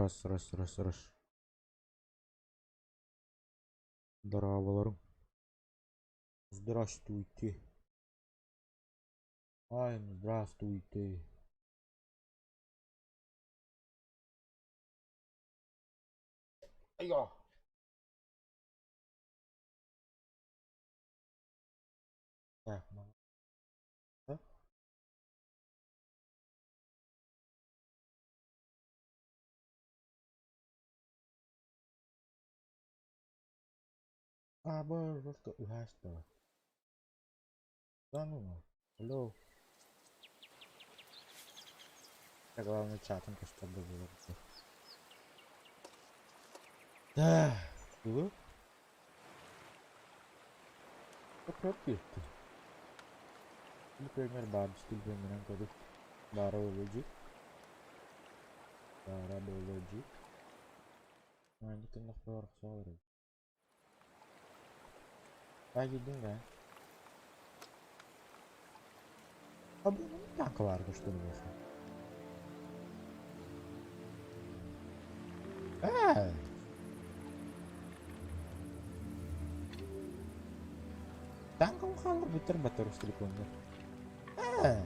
Раз, раз, раз, раз. Дорооболоруҥ. Здравствуйте. Ай, здравствуйте. Айа! Так, А, уһаастаҕа. Да ну, алло. Я главное чатом көстөр буолар. Да, тугу? Попробуйте. Например, бабочки примерно көрүк. Барологи. Парабологи. Кийдиҥ ээ. А бу танка баар көстөр миэхэ. Ээ! Танкам хаалларбыттар батарус телефоннар. Ээ!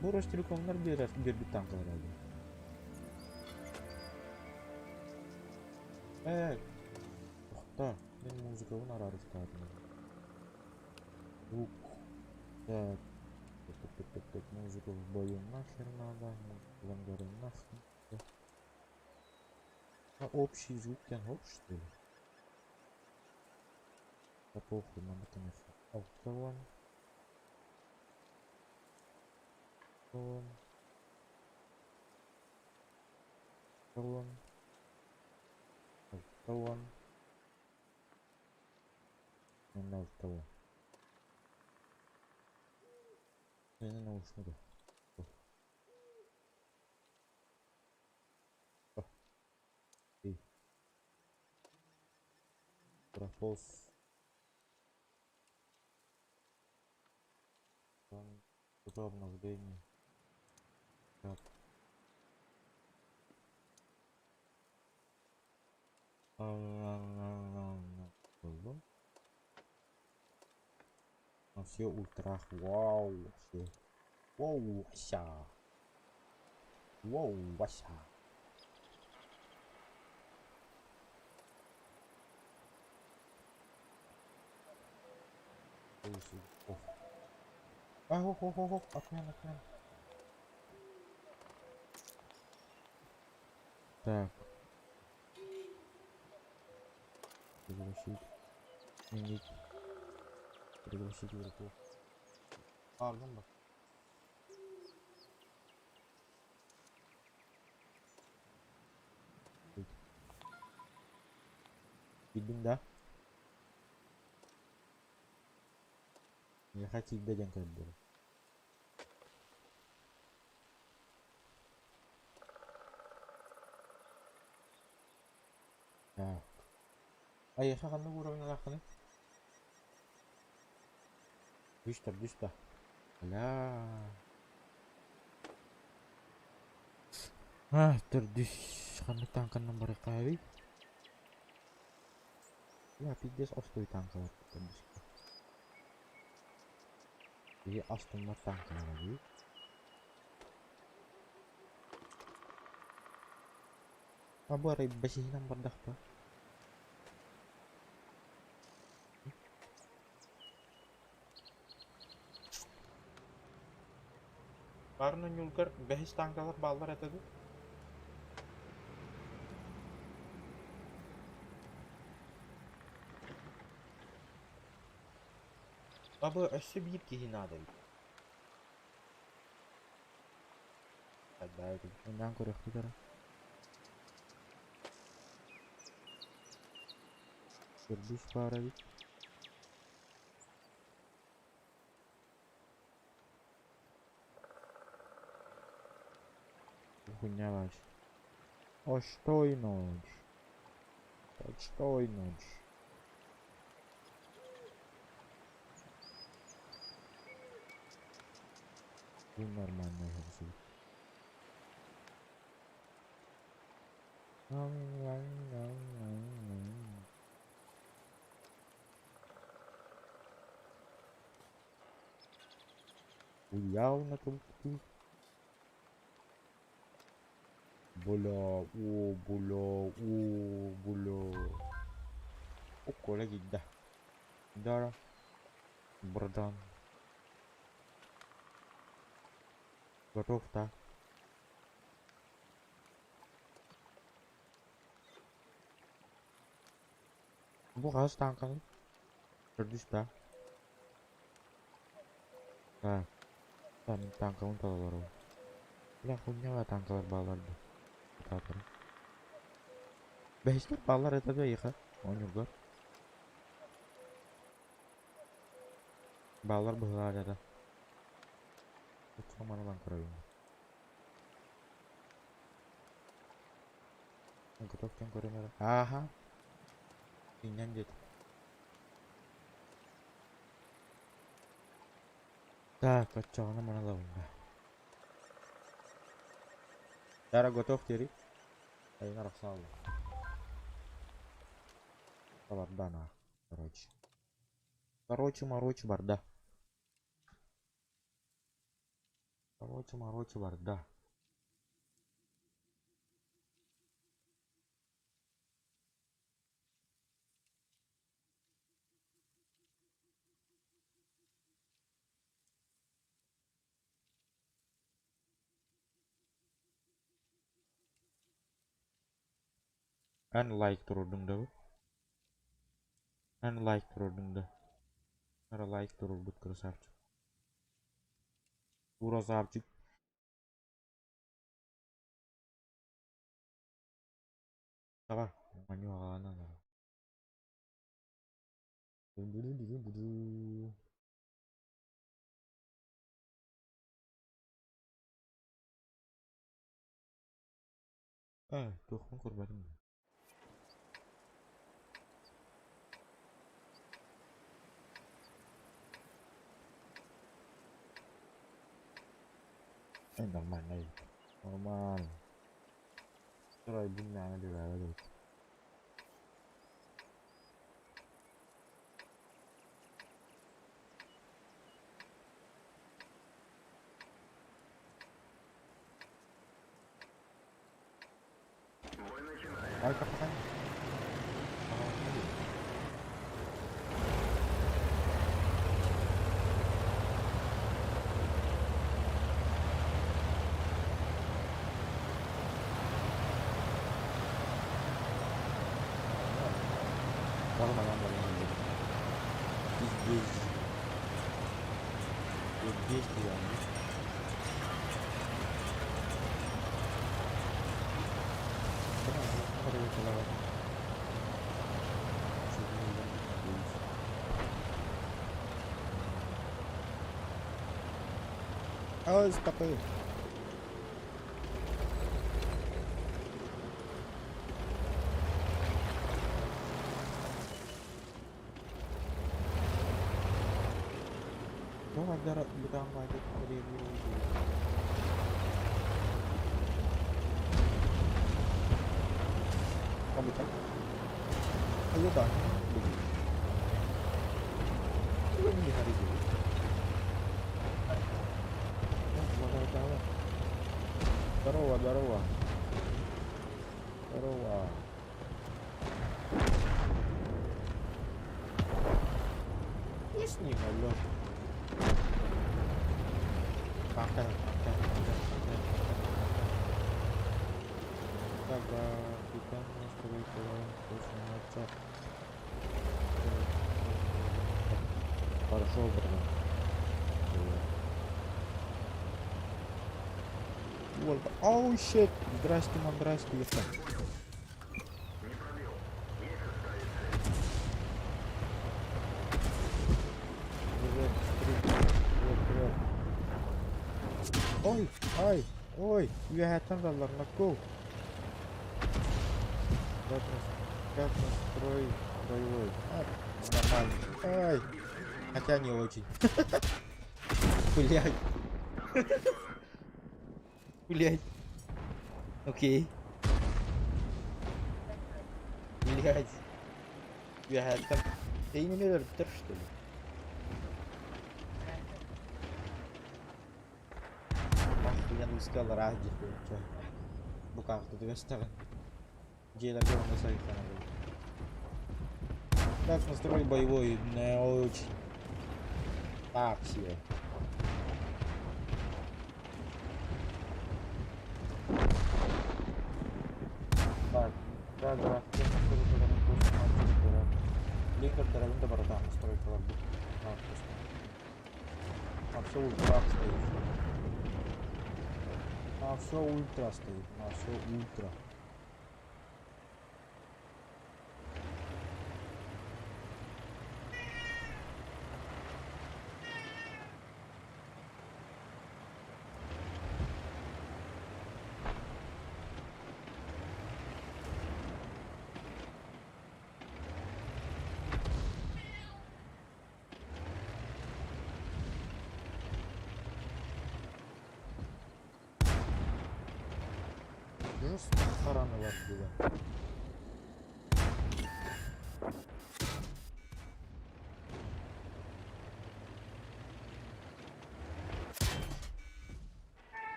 Бу Ростелекомнар биэрэр биэрбит танкалара эбит. Ээ, тохтоо, мин музыкабын араарыстаатым. Звук. Так, так, так, так, так, так, музыку в бою нахер надо, музыку в ангаре нахер надо. А общий звук тэн что ли? Да похуй, надо, конечно. Алтаван. Алтаван. Алтаван. Алтаван. Уонна алтаван. Миэнэ наушник. Профос. Там что обновление. Так. На все ультрах. Вау. Все. Воу, Вася. Воу, Вася. А, ох, ох, ох, ох, отмена, отмена. Так. Пригласить. Сменить. Пригласить игроков. Pardon bak. Киирдиҥ да? Миэхэ киирдэ диэн көрдөрөр. Так. Эйиэхэ ханнык уровнялааххыный? Үс төрдүс да. Аля. А, төрдүс ханнык танканнан барыахха эбий? Я пиздец остой танкалар төрдүскэ. Биһи астыммат танкалара дии. А бу арай бэсиһинэн бардахпа. Баарына ньулгар бэһис танкалар бааллар этэ дуу? Абы өссө биир киһи наада эбит. Хайдаа Оннан көрүөхпүт эрэ. Төрдүс баар эбит. Хуйня ваш. Отстой ночь. Отстой ночь. Бу нормальный хапсыбыт. Явно тут. Бля, о, бля, о, бля. О, Коля киирдэ. Дара. Братан. Готов, да? Бу хас тааҥканый? Төрдүс да? Да. Мин тааҥкабын талаларым. Бля, хуйнява тааҥкалар бааллар дуу? Сатаатарым. Бэһистэр бааллар это да эйиэхэ, оонньуургар. Бааллар быһыылаах это. Оччоҕо маны ылан көрөбүн. Готов диэн көрөн эрэ. Ааха. Инньэн диэтим. Так, оччоҕуна маны ылабын да. Дара готов диэри. Айын арахсаалла. Барда на, короче. Короче, мороче барда. Короче, мороче барда. Эн лайк туруордуҥ да бу? Эн лайк туруордуҥ да? Ара лайк туруорбут красавчик. Красавчик. Давай, маню. Ээ, туохпун көрбөтүм дуу? Э, нормально эбит. Нормально. Стройбун мээнэ үлэлээбэт эбит. Ой, стопы. Здорово, здорово. Здорово. И с ним, алло. Пока, пока, пока, пока, пока. Тогда Хорошо, братан. Оу, щит! Здрасте, мандрасте, ёпта. Привет, привет, привет. Ой, ай, ой, үөһэттэн даллар, go. Как, как настрой боевой? А, нормально. Ай, хотя не очень. Блять. Блять. Окей. Блядь. Үөһээттэн эйигин өлөрбүттэр что ли? Охуенный скалара диэхпин бу каартатыгар түбэстэҕин. Дьиэлэргэ онно сайыттанабын. Так, настрой боевой не очень. Так себе. Так, да, графика Ликер да барыта настройкалар бу. На все ультра стоит. На все ультра стоит. На все ультра. Жестко харанылар бүгүн.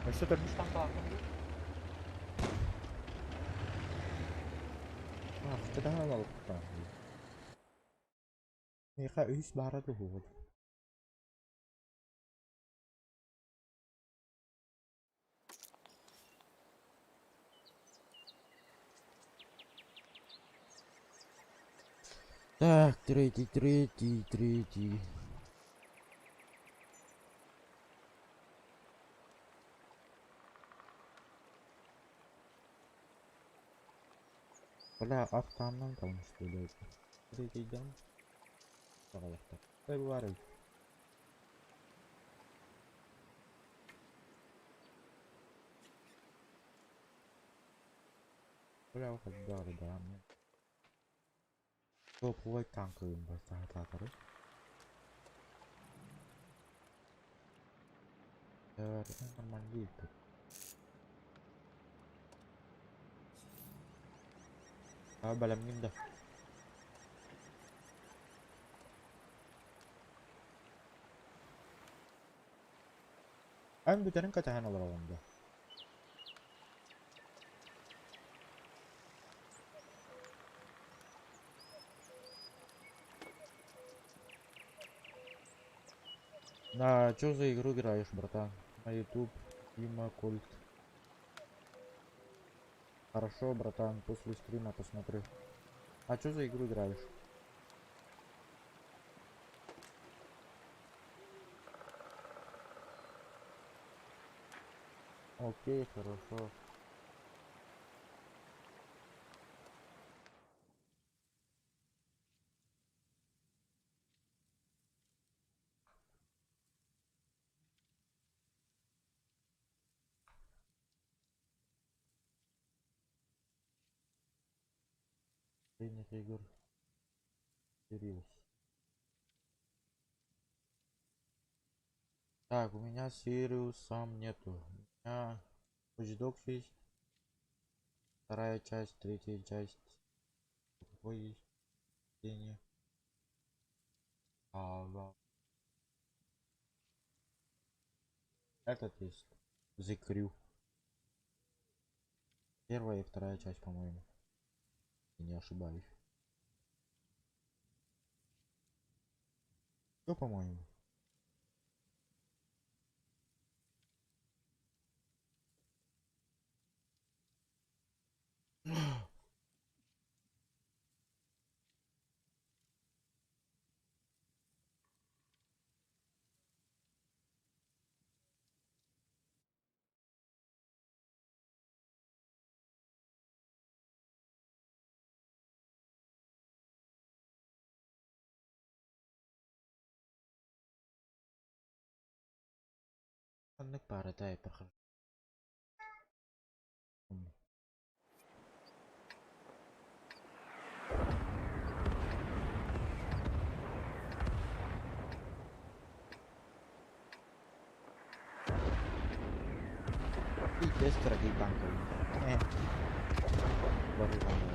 Өссө төрдүс танкалаахпын дуу? Ах, кытаан алыптаах дии. Миэхэ үһүс баара туһугут. Так, третий, третий, третий. Бля, автоаннан kalmış böyle. Третийден аҕыйахтар. Баар Бля, хайдах да Топовой танковым бастаатаатары. Нормально диэбиппит. Аа бэлэмҥин да. Эн бүтэрин кэтэһэн олороҕун дуо? На чё за игру играешь, братан? На YouTube, Дима Кольт. Хорошо, братан, после стрима посмотрю. А чё за игру играешь? Окей, хорошо. Средних игр. Сириус. Так, у меня Сириус сам нету. У меня Watch Dogs есть. Вторая часть, третья часть. Какой есть? Чтение. А, да. Этот есть. The Crew. Первая и вторая часть, по-моему. Я не ошибаюсь. Что, по-моему? Ханнык паарата прохожу. Пиздец дорогие танковые. Вооруженные.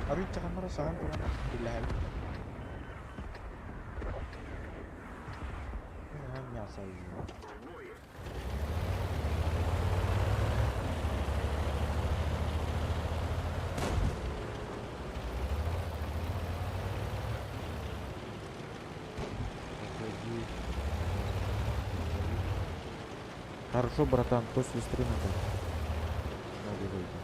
Арыычча ханна эрэ саһан туран биллэһэбит. Мясо Хорошо, братан, после стрима так. Могу выйти.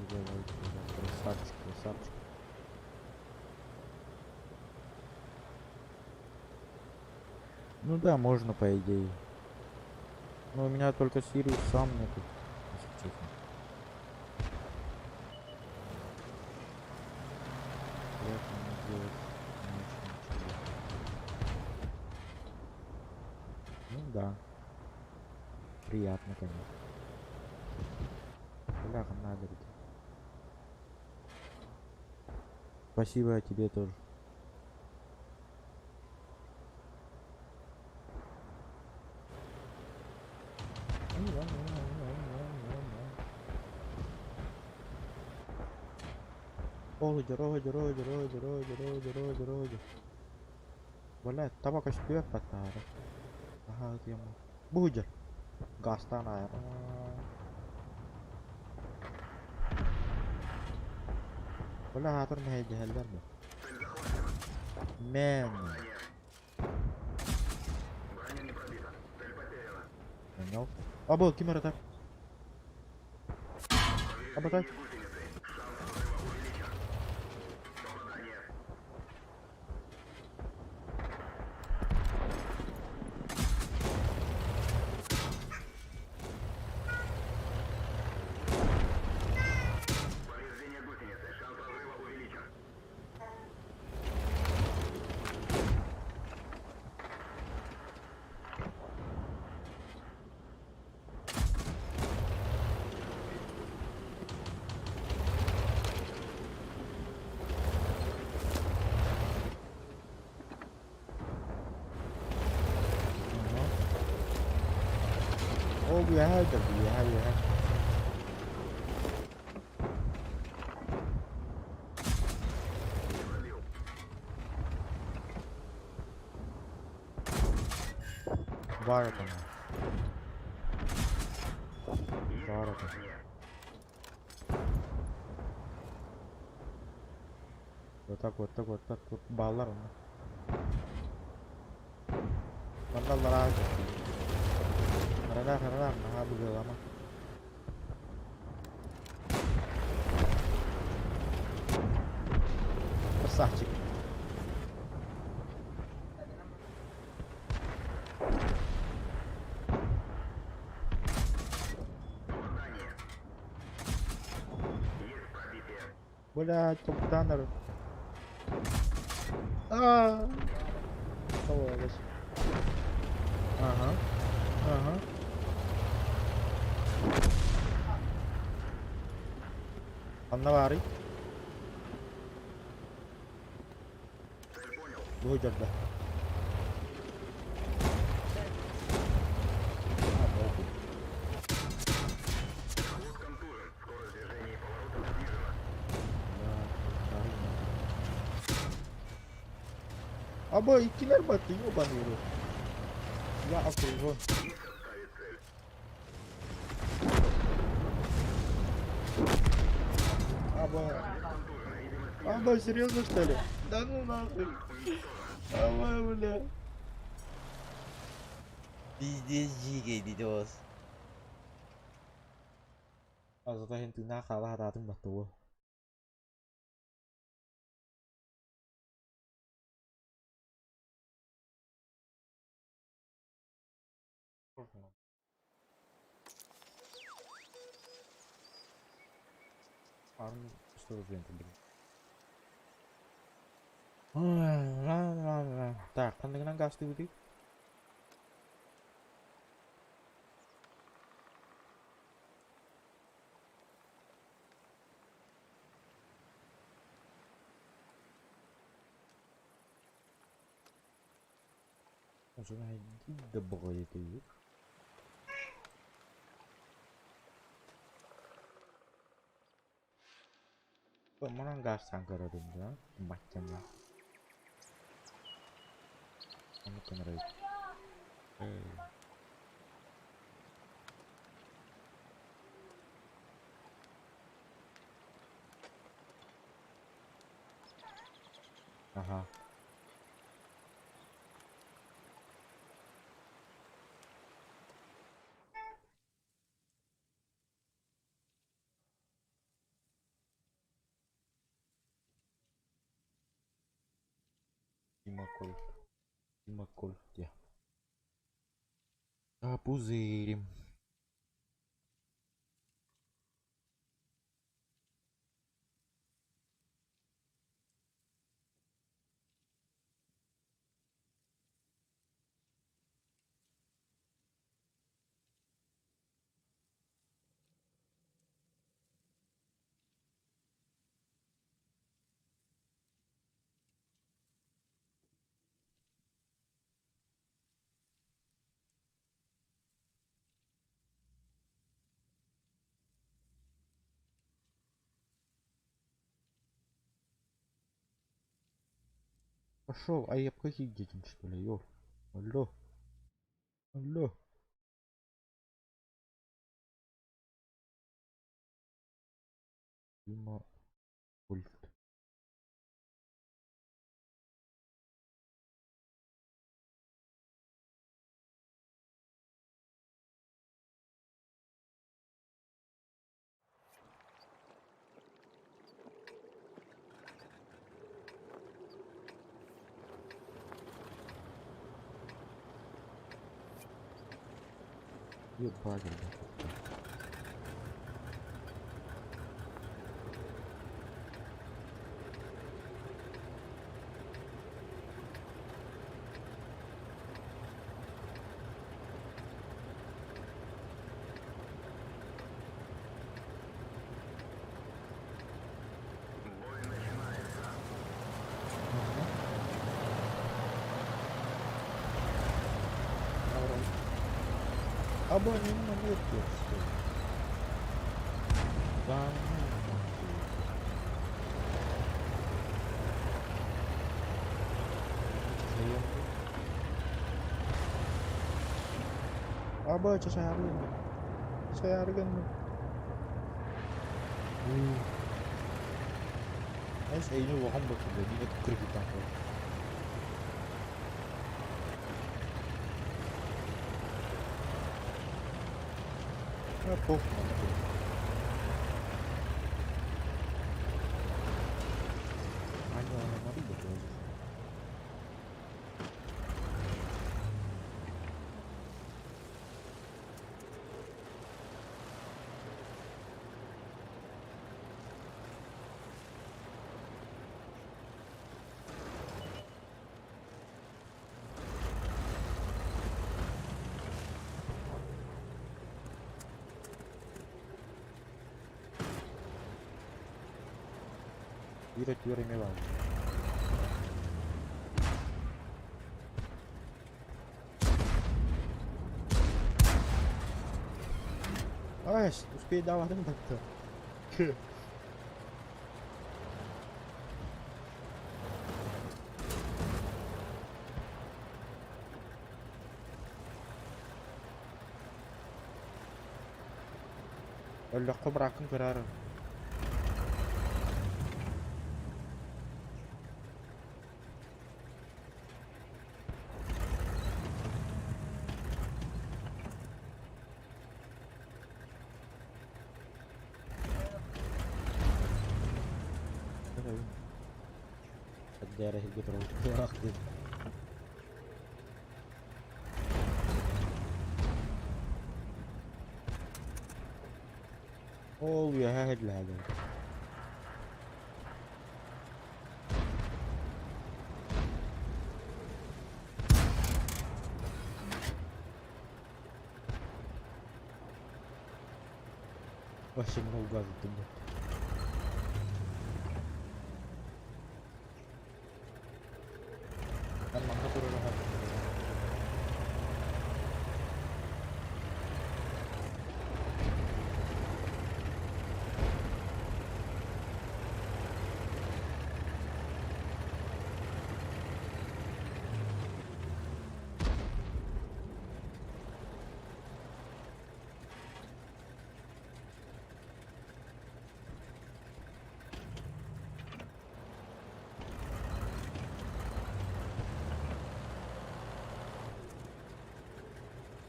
Давай, красавчик, красавчик. Ну да, можно по идее. Но у меня только Сириус сам нету, если честно. Приятно делать не очень. Ну да. Приятно, конечно. Бляха, надо ведь. Спасибо тебе тоже. Роди, роди, роди, роди, роди, роди, роди, роди. Блядь, табака көстүөх баттаары. Аха, тема. Будер. Гастан айр. Бля, хатыр мэйдиһэллэр бу. Мен. Понял. Абы, ким эрэ так? Абы так. Ол үөһэ өлөрдү, үөһэ, үөһэ. Баар этэ. Баар этэ. Вот так, вот так, вот так, вот бааллар онно. Манна аллараа Харанаах, харанаах, наһаа быгыалама. Красавчик. Блядь, топтанер. А, Сволочь. Ага. Ага. Ханна баарый? Бу дьордо. А, похуй. Аба, иккилэр батты, ёбаный рот. Я окружен. Аба. Аба, серьезно что ли? Да ну нахуй. Аба, бля. Пиздец дикий видос. А зато иһин тыыннаах хаала сатаатыҥ баттуо. Арм что за блин. Так, ханныгынан гаастыыбытый? Да баҕайыта үһү. Манан гаастаан көрөрүм да, баччама. Оннук гынар эбит. Аха. Дима Кольт. Дима Кольт диэ. Пузырим. Пошел, а я плохих детям, что ли, ё. Алло. Алло. Дима Кольт. Ебать, ребята. Абонемент что ли? Да ну нахуй. Аба, чашааргын. Чашааргын. Эс эйни улахан бакыда, мина кыргытан кой. А похуй на такой. Аня, она Мария тоже. Биир өттүгэр эмиэ баар. Ай, успейдаабатым так-то. Өллөххө бырааккын көрөөр. Эрэ сиргэ турабыт диэн. Ол үөһэ иһиллээдэ. Вообще наугад думаю. Манна турар.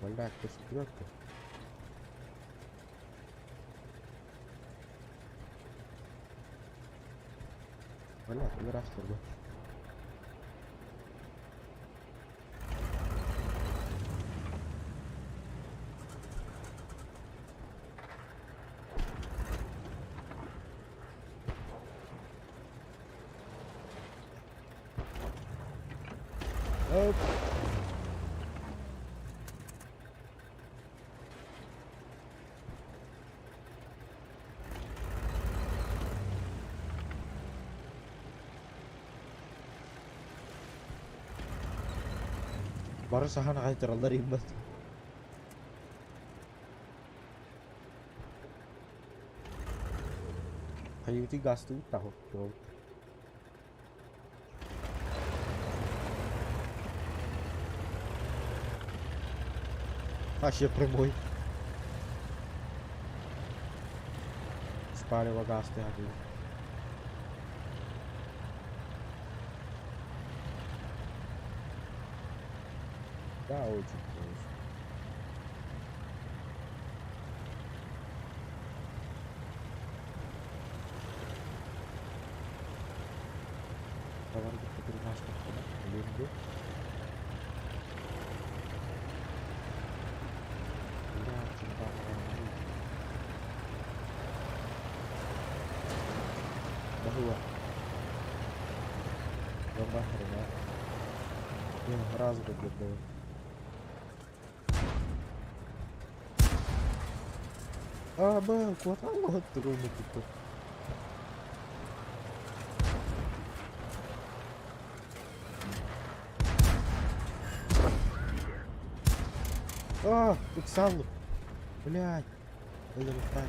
Блядь, ты четвертый. Блядь, пидорас турбо. Оп. Бары саһан аҕай тураллар иһиммэт. Хайыытый гаастыыбыт да турабыт. Вообще прямой. Спалила газ ты один. Да, очень хорошо. Товар кытта Билин Баһыба. Баһырына. Раз добил. А, б, квартал турunu tuttu. А, Иксаллы. Блядь. Өлөрүктаах.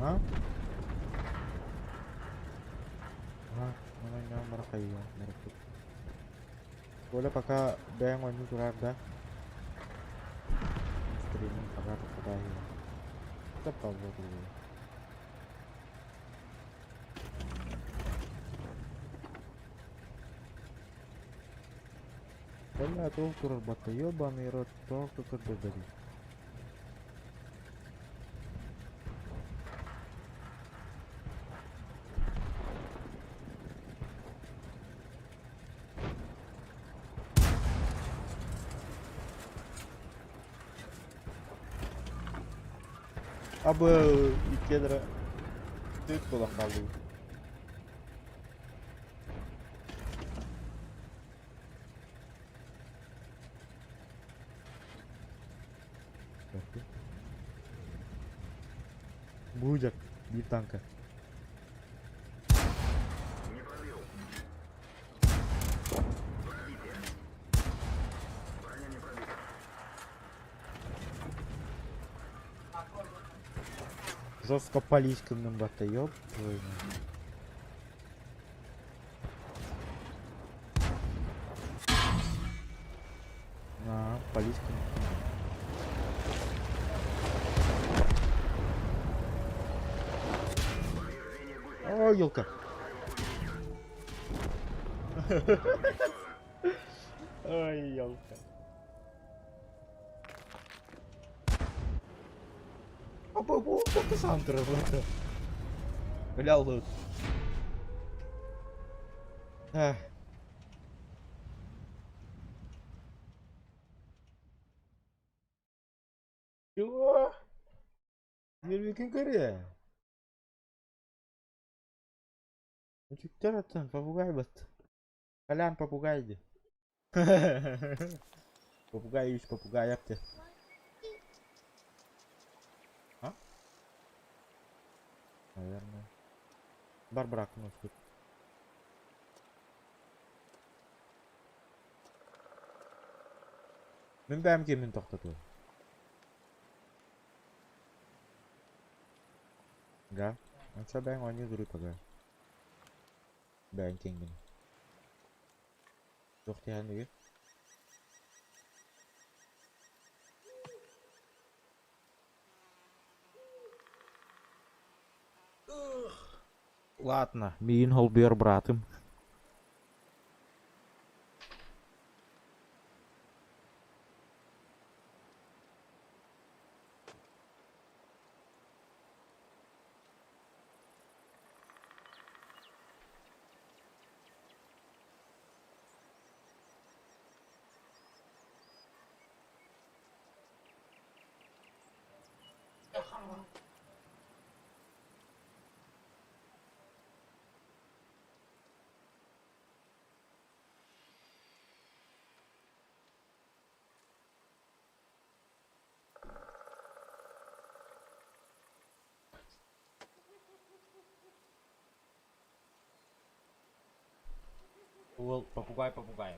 А? А, Коля пока бэйэҥ оонньуу тураар да? Стримин пока тоқтатаайы. Коля туох турар батта ёбаный рот туох да көрдөрбөтүй. Абы иккиэн түт буолан хааллыбыт. Будет биир танка. Жестко палить гынным батта, ёб твою мать. На, палить гынным. О, елка. Ой, елка. Сам турар Бля, лут. Эх. Чего? Нервикин көрө. Үтүктэр оттон попугай бат. Колян попугай дии. Попугай үс попугай апты. А? Наверное. Бар быракын успут. Мин бэйэм киэммин тохтотуом. Га. Ончо бэйэҥ оонньуу дуруй пока. Бэйэҥ киэҥҥин. Туох тиһээн Ладно, миигин холбуйар быраатым. Уол попугай попугай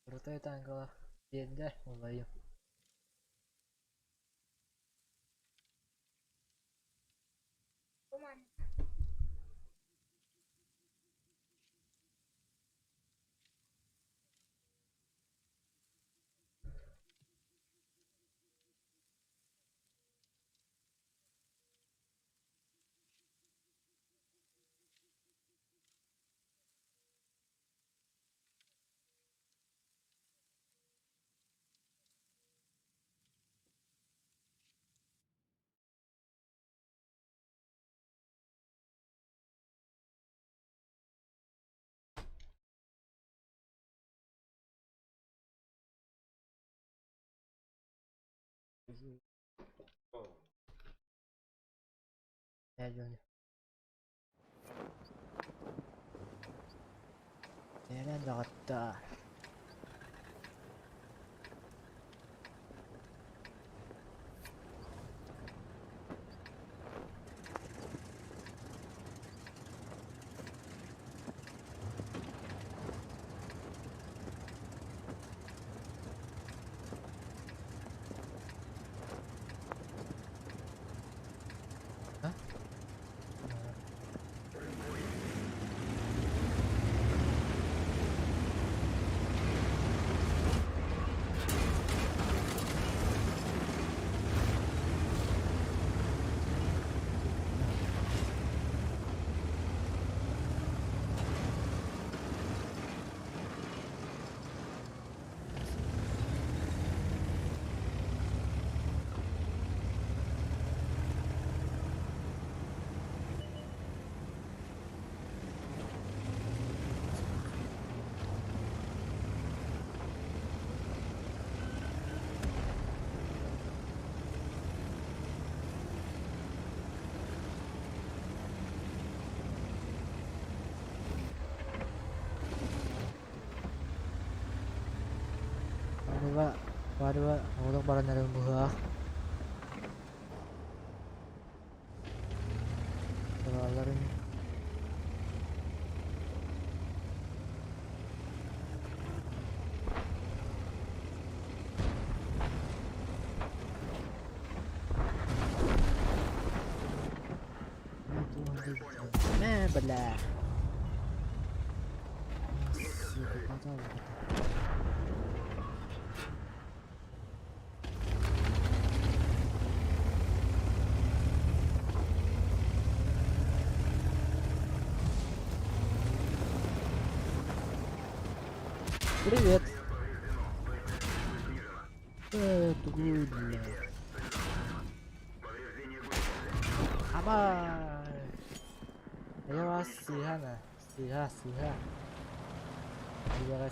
Крутой танкалар биэрдэ улайым. Дьону. Эрэн доҕоттоор. Варва, Варва, олох баран эрэр быһыылаах. Сыбаалларын Мэ, бля. Привет. Тугуй, бля. Ама. Я вас сыгана. Сыга, сыга. Сыга.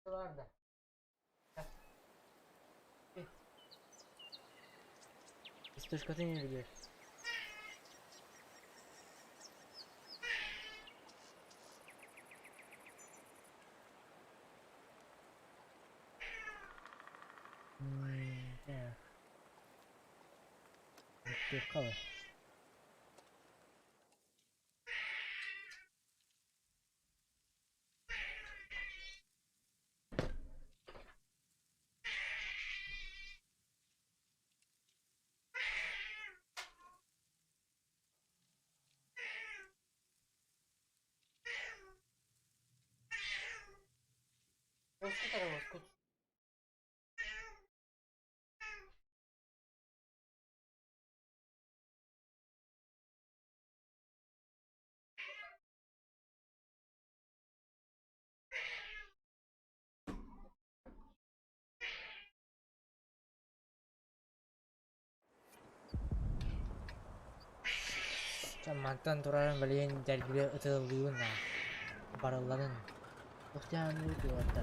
Vardı. Источка не видишь. Кала. Воскут. Мантан турарын билигин дэлби ытыллыыбын барылланын. Ухтяны туорда.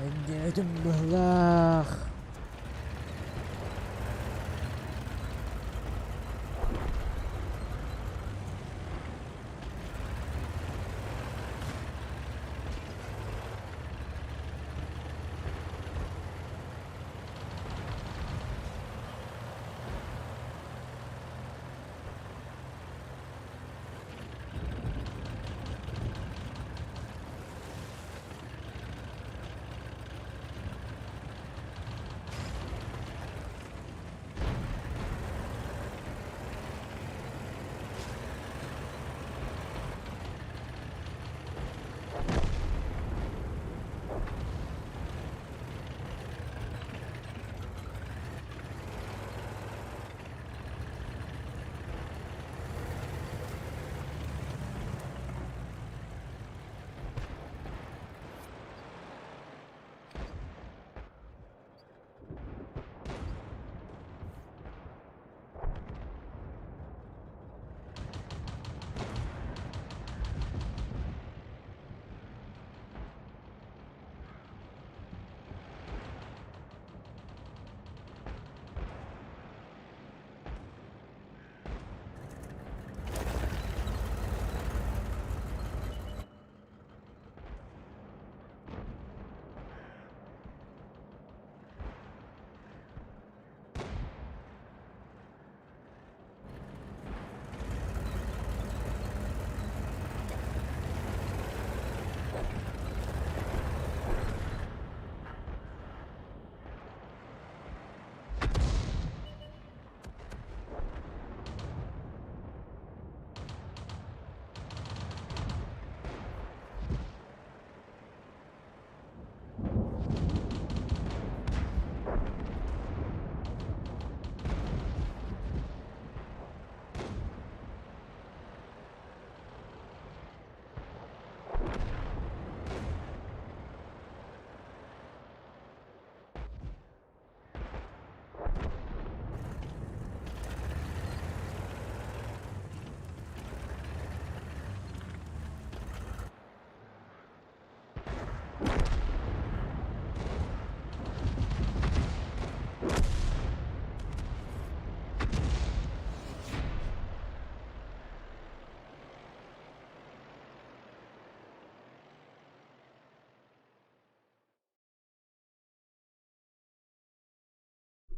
Өндөөтүм быһлаах.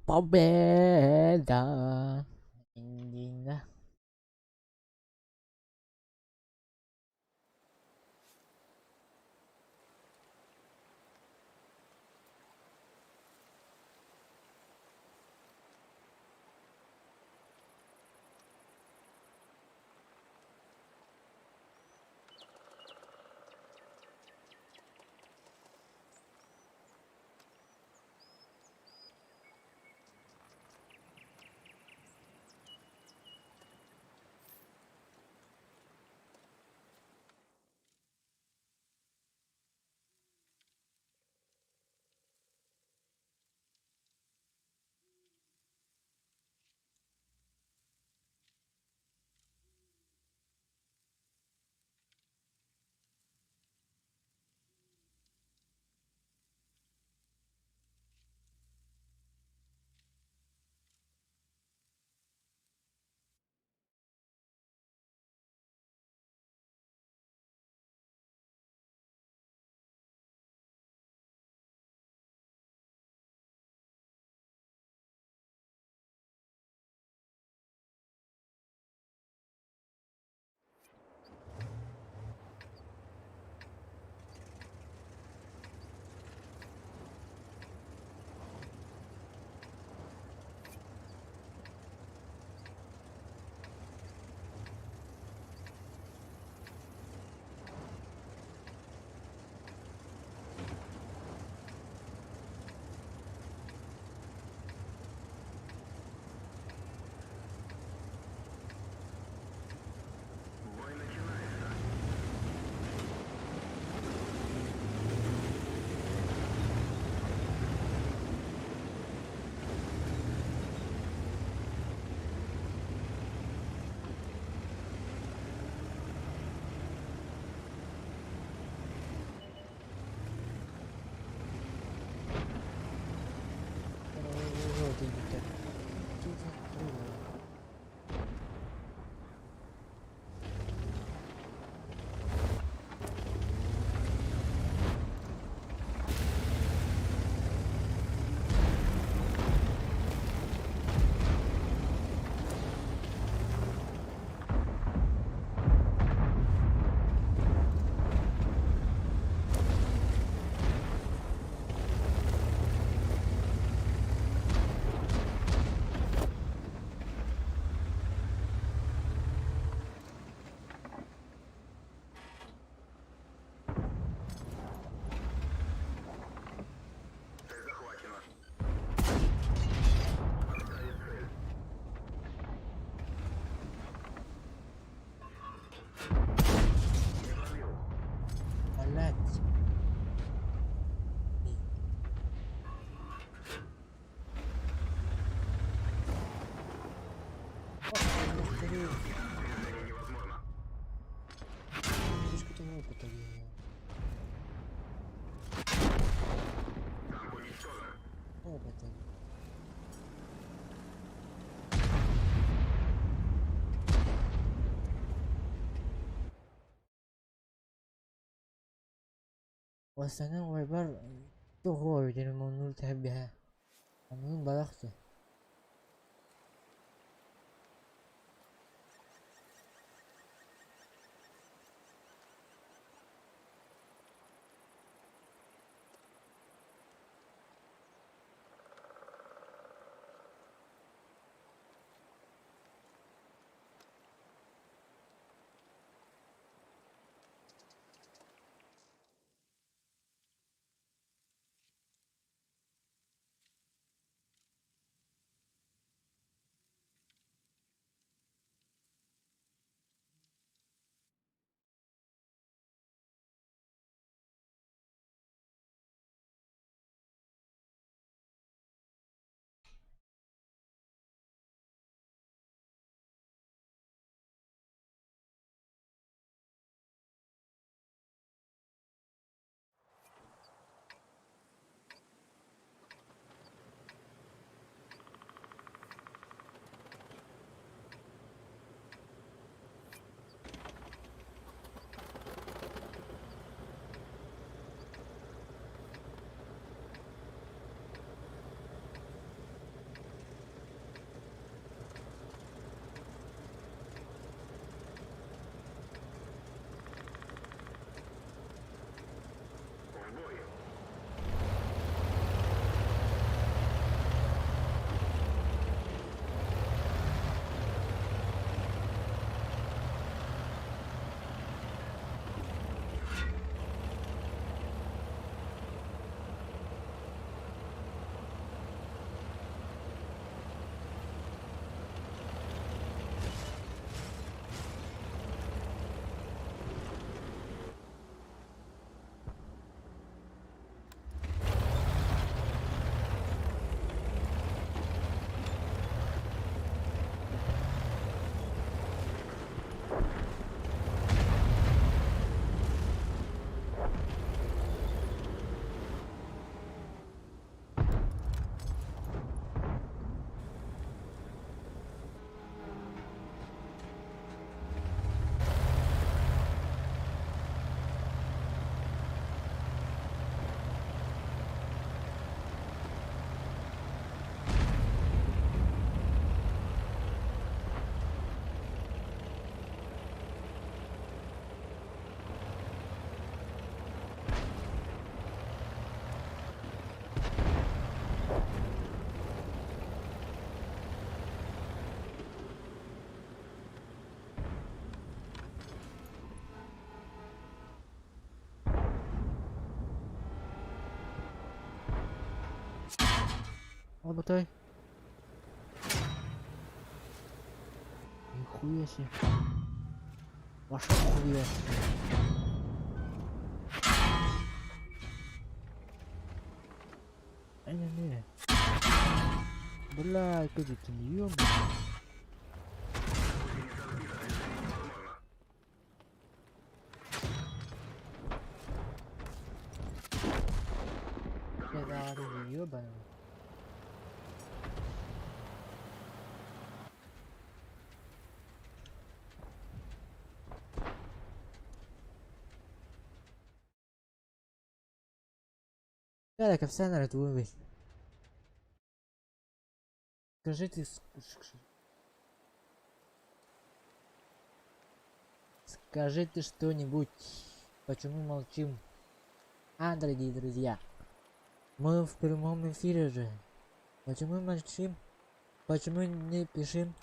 Победа! Индина. Блять. Уостанан уойбар туох уойбутун муннур тэбиһэ оннун балахсы. Ол бутой. Нихуя себе. Ваша хуя себе. Не-не. Бля, ты ёбаный. Пидоры ёбаный. Эрэ кэпсээн эрэ тугуй? Скажите, скажите что-нибудь. Почему молчим? А, дорогие друзья, мы в прямом эфире же. Почему молчим? Почему не пишем?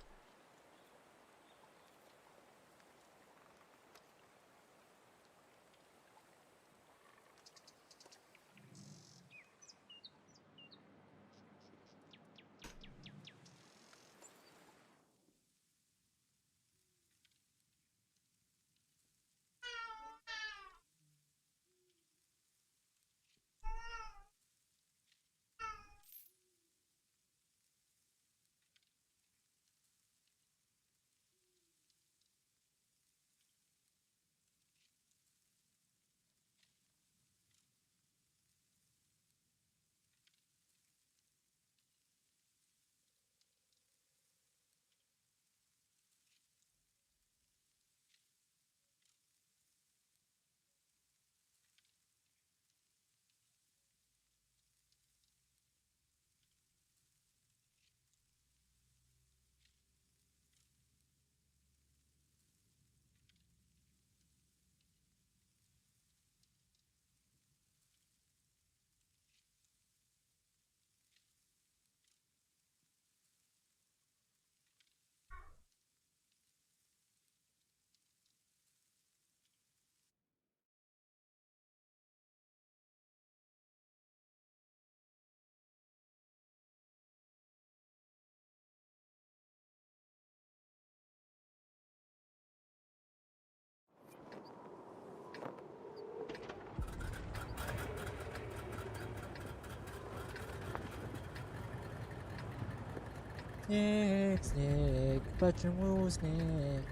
Снег, снег, почему снег?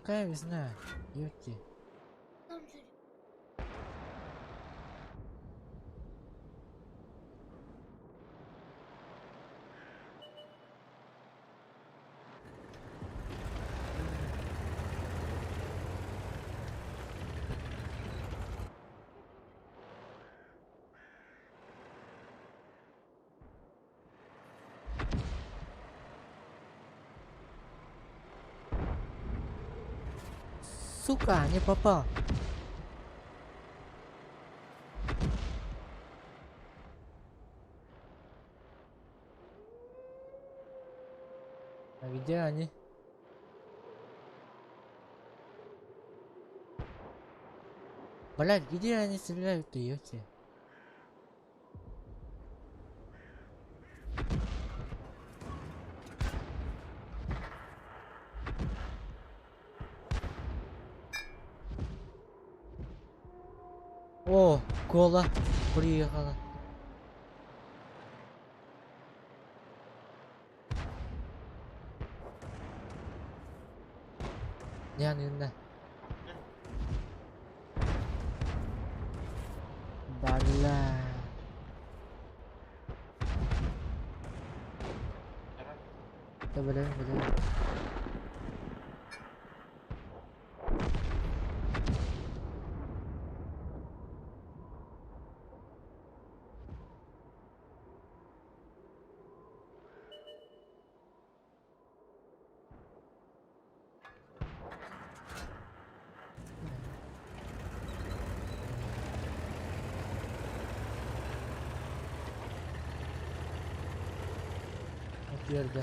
Какая весна? Ёпти. Сука, не попал. А где они? Блять, где они стреляют-то, ёпти? О, кола приехала. Ян Бля. Да бля, бля. Yerде.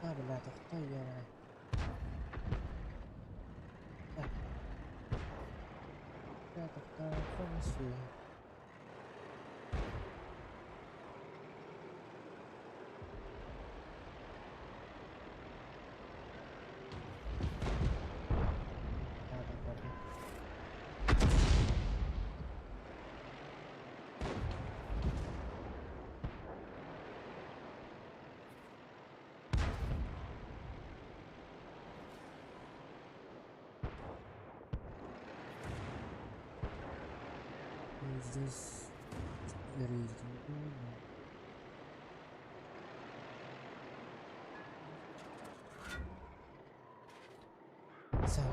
А, бля, тохтой, ёбаный. Так. Бля, тохтой, полностью. Ладно, ладно. И здесь рейтинг. Сам.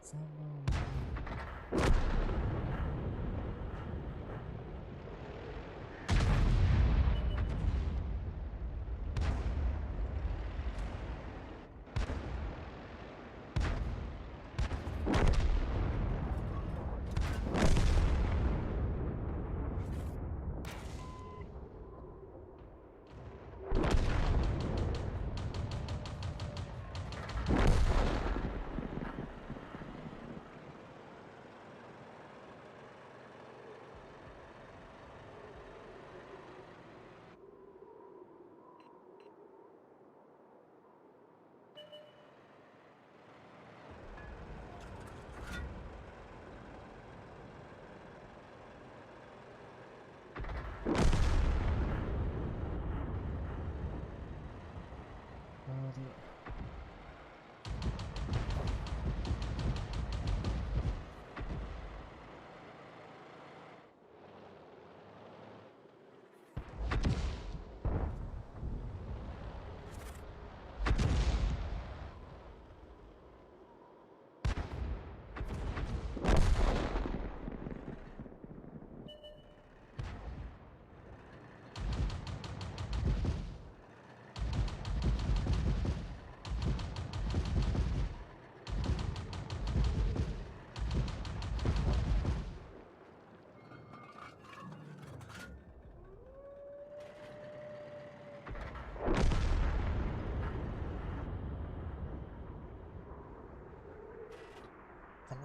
Самое.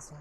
Красава.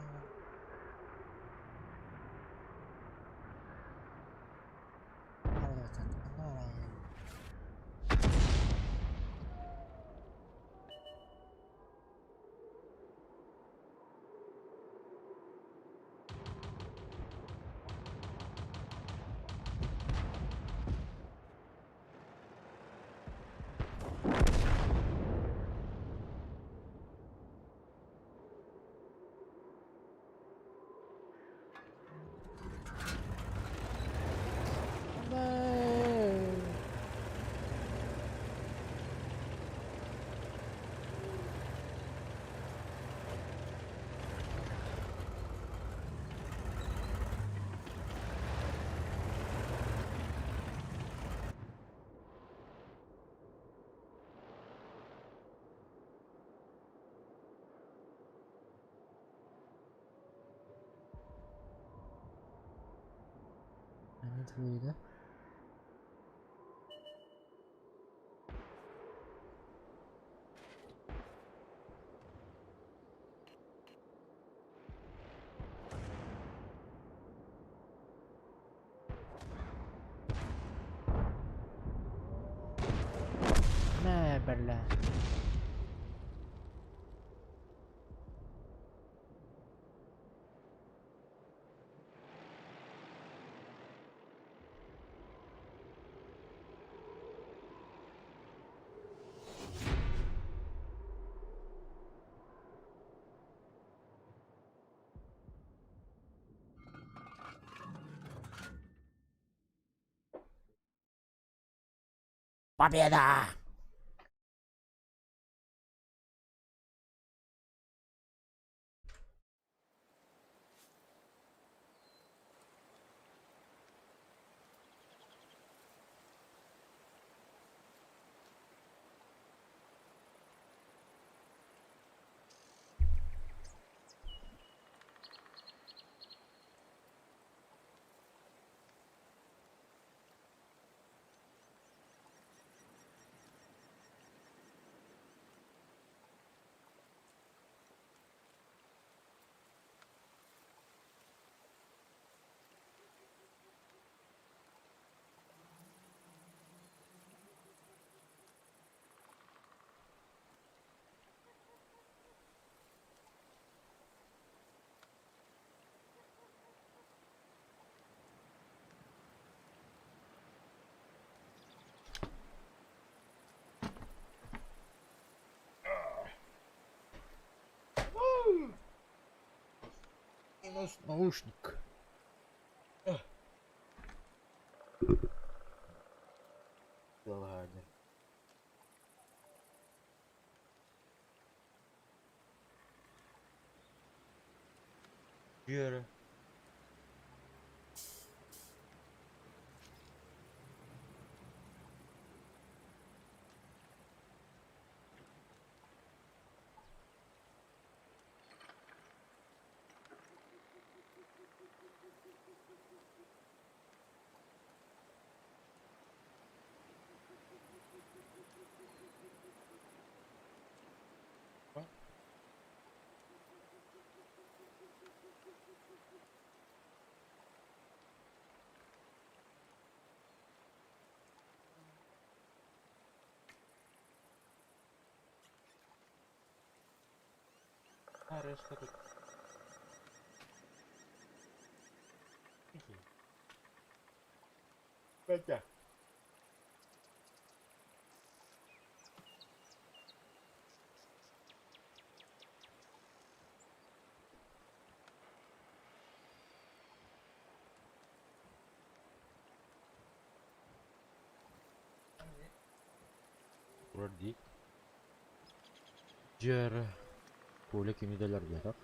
Твои, да? На, бля. Победа! У нас наушник. Ладно. Вера. Решка тут. Петя. Вроде. Жер. Коля кимиделер диэтэх.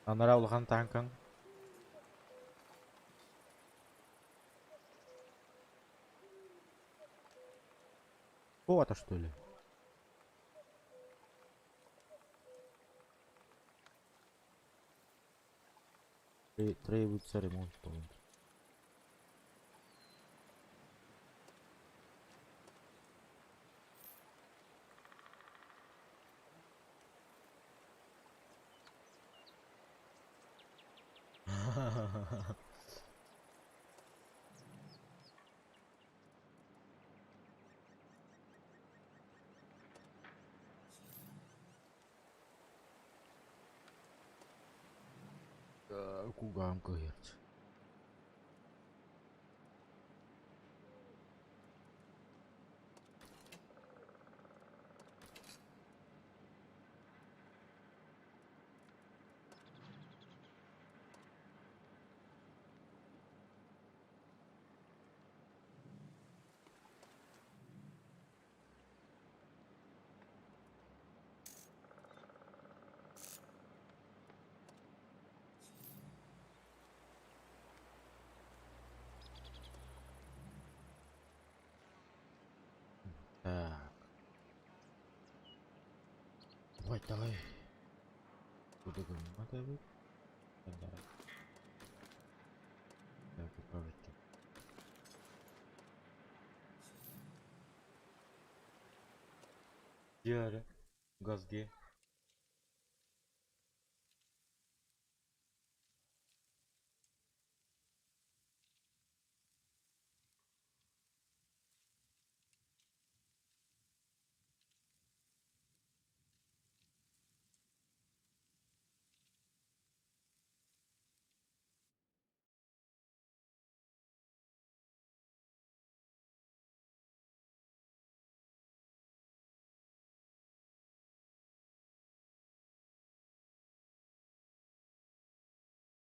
Анара улахан танкаҥ. О, это что ли? Требуется ремонт, по-моему. Кугаам кыһыйар. Так. Давай, давай. Куда гыммат эбит? Так, отправить. Диаре. Газге.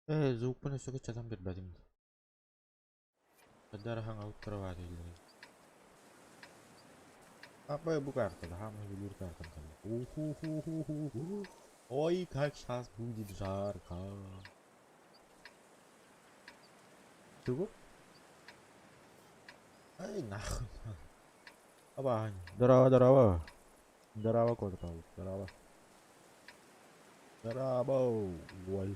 Ээ, звукпун өссө кыччатан биэрбэтим дии. Хайдах эрэ хаҥалыттара баатыйларый. Аппа бу картада хаамай бүлүүр картам кэллэ. Уху-ху-ху-ху. Ой, как сейчас будет жарко. Чего? Ай, нахуй. Аба, здорово, здорово. Здорово, кот, здорово. Здорово, Воль.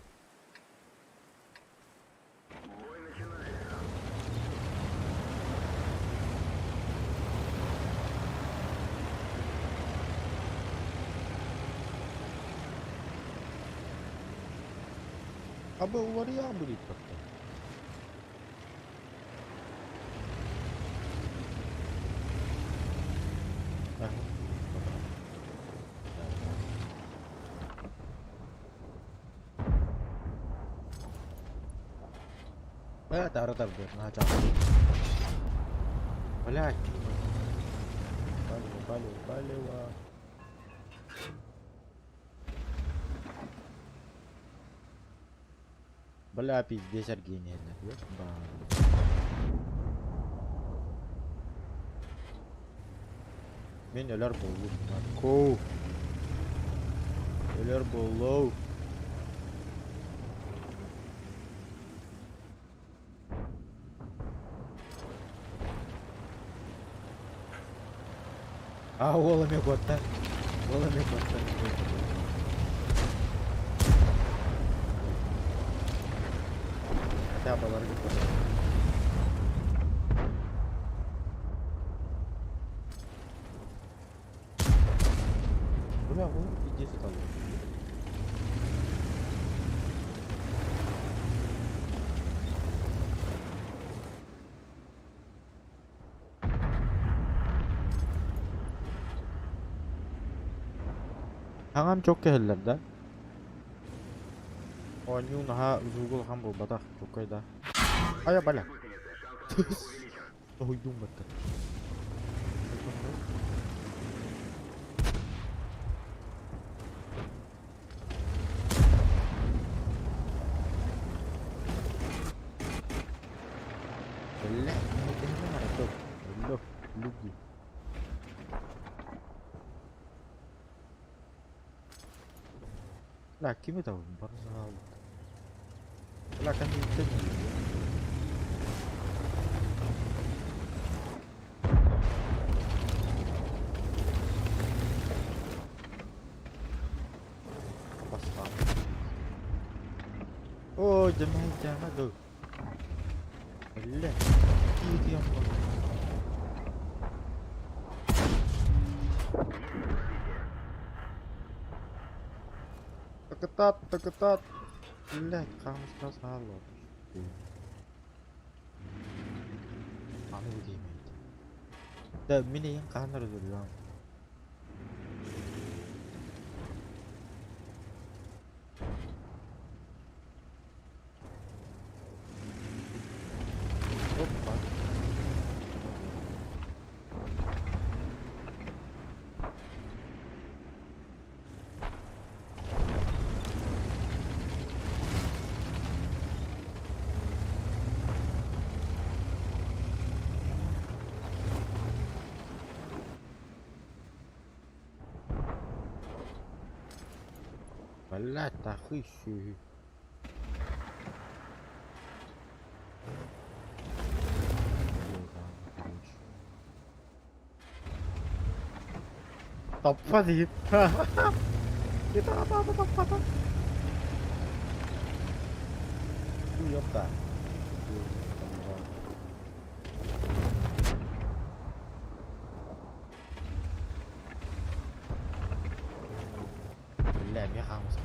Аба уларыйа будет как-то. Э, тары тардыр, наһаа чаҕыл. Блядь, Палево, палево, палево. Бля, пиздец, Аргения. Мин өлөр буоллум. Марко. Өлөр буоллум. А, уол эмиэ куотта. Уол эмиэ куотта. Хотя баларга куотта. Бля, ол пиздец ыталлар. Хаҥам чок кэһэллэр да? Оонньуу наһаа звуга улахан буолбатах, чуолкай да. Айа, бля. Тоһуйдуум баттар. Бля, Алло, люди. Бля, ким это? Барзал. Бля, кәнде Ой, дьэмэ, дьэмэ, ду. Бля, киһи Такытат, такытат. Блять, хаамыскаҕа саҥа олордо. Аны бу киһи Да мин эйигин хаһан эрэ өлөрүөм. Опа. Блять, нахуй сүөһү. Таппа диир. Таппата. Ёпта. Бля, эмиэ хаамыскам.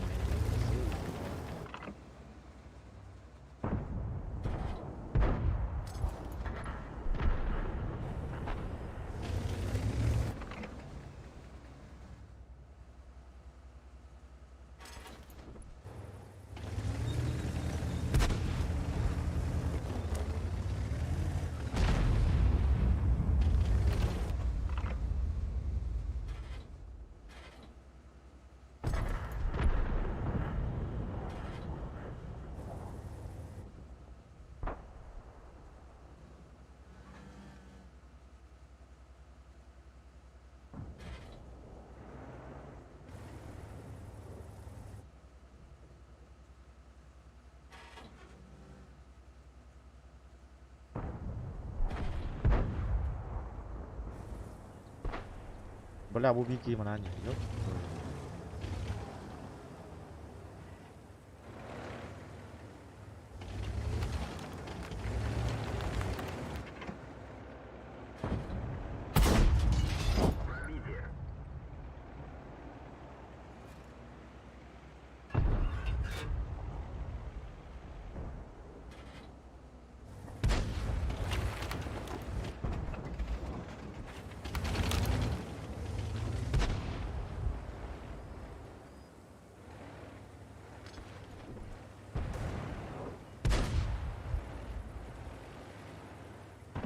Бля, бу биир киһи манаан иһэр.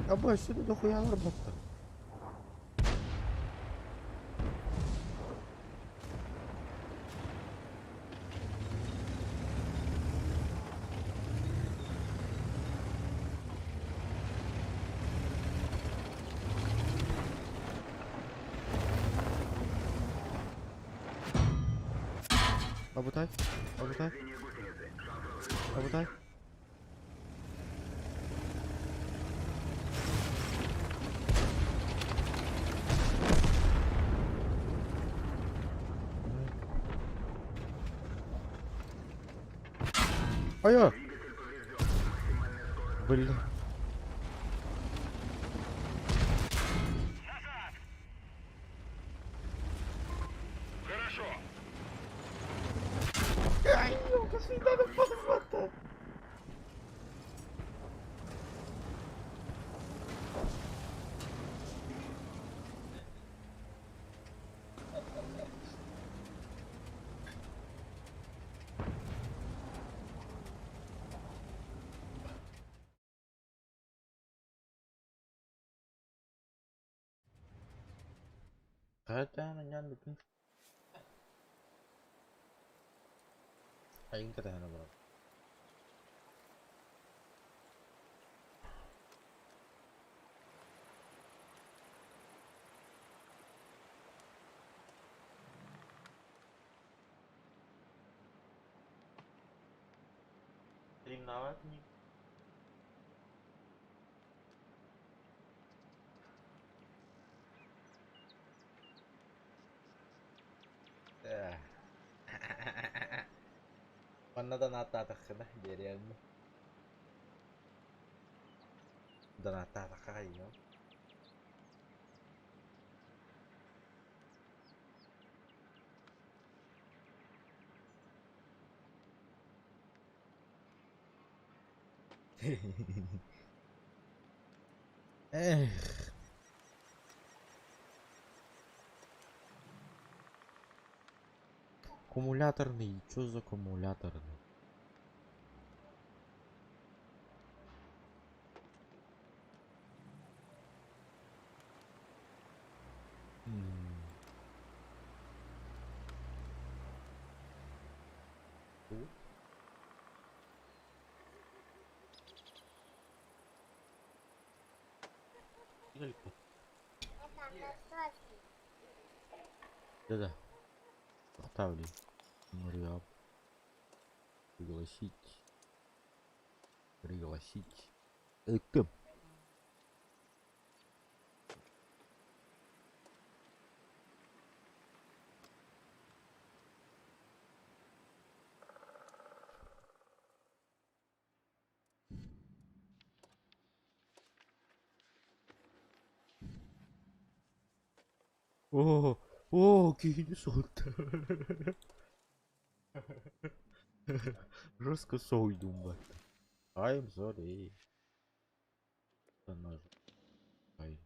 Абы өссө да дохуялар батта. Абытай, абытай, абытай. Айа! Блин. Ай, ёлка, свидание, Хайатаан бүтүн Айын кэтэһэн олорор. Стримнават ник. Манна донаттаатаххына биэриэм. Донаттаатахха хайыам. Эх. Аккумуляторный. Чё за аккумуляторный? Да-да. Поставлю. Пригласить. Пригласить. Это. О, о, киһини соһутта. Жестко соһуйдум батта. I'm sorry. Ай.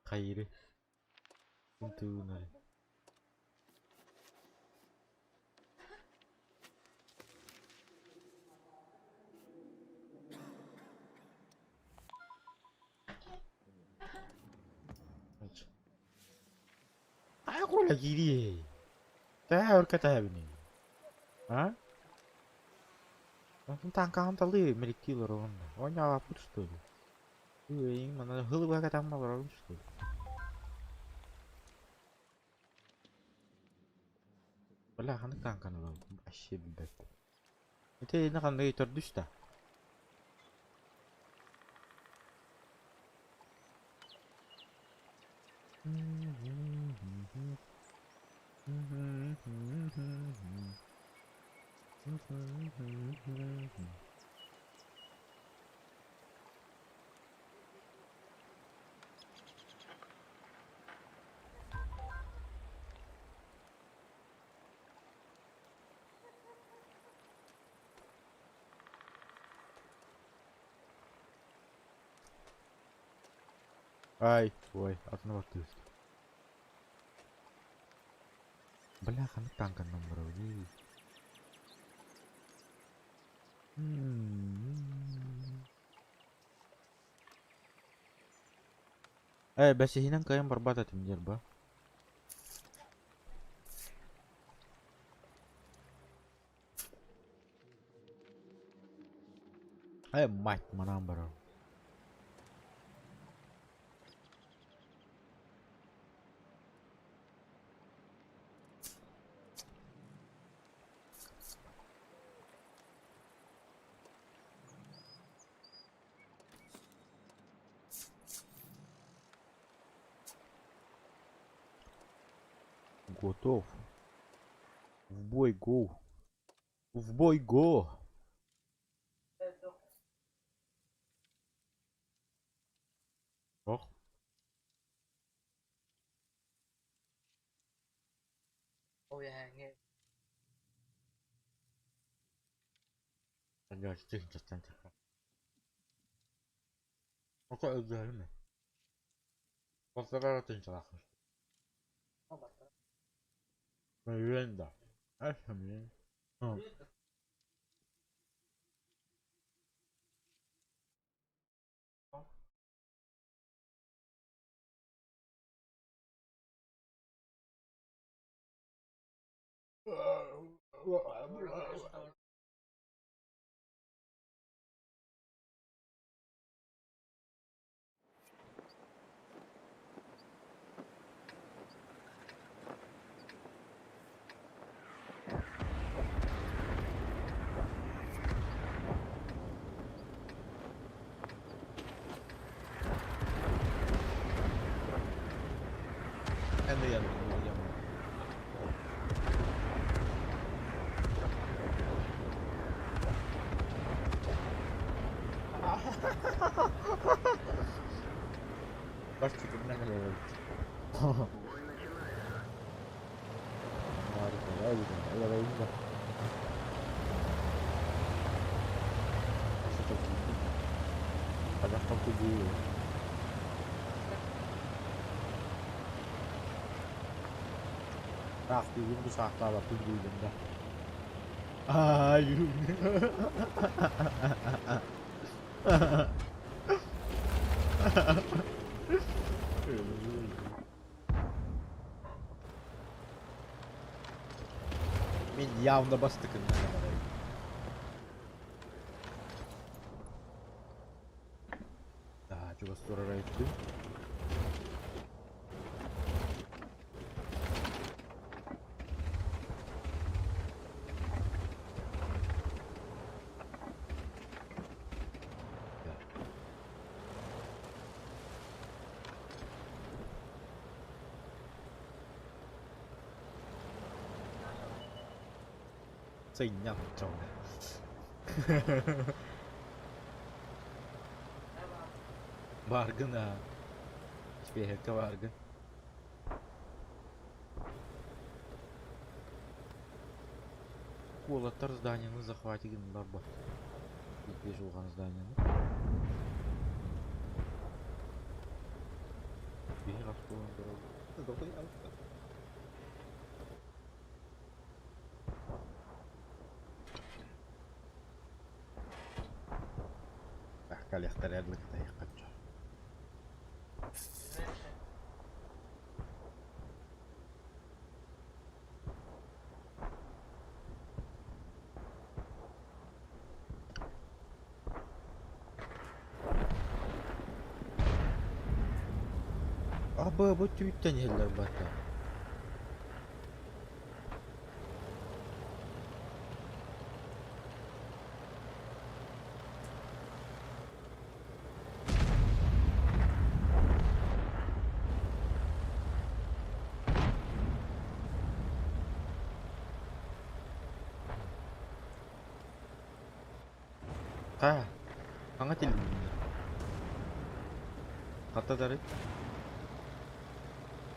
Хайыры. Тыынары. Коля киириэй? Тää өркөтөөбүнүй? А? Онтон таҥкаҕын талыы мэликтии олороҕун да. Оонньообоппут что ли? Ыйыҥ манна хылыбыга кэтэммэ олоробун что ли? Бля, ханнык таҥканы ылабын? Вообще билбэппин. Ити иннэ ханныгый төрдүс да? Ай, ой, атына баттыы. Бля, ханнык таҥканнан барабыный? Ээ, бэсиһинэн кыайан барбат этим диэр ба. Э, мать, манаан барар. Готов. В бой го. В бой го. Ох. Око өйдөһөрүм Полтора тыһыынчалаахпын. Мөлүйүөн да. Мөлүйүөн. Ben de yandım, yandım. Başka Айабайын да. Хайдах толкуйдуу. Саахтыыбын бу саахтаабаппын диибин да. Аайы. Мин явно бастакыннан барайын. Да, чугас турар айыттым. Сынньап дьоҥҥо. Бааргын аа. Испиэһэккэ бааргын. Уолаттар зданияны захватить гыннылар бо. Биир улахан зданияны. Биһи хас буолан турабыт. Калехтар эрлик тайыккачча. Аба бу түүттэн иһэллэр бата. Хаа, хаҥа тиллиннэ. Хата дарый.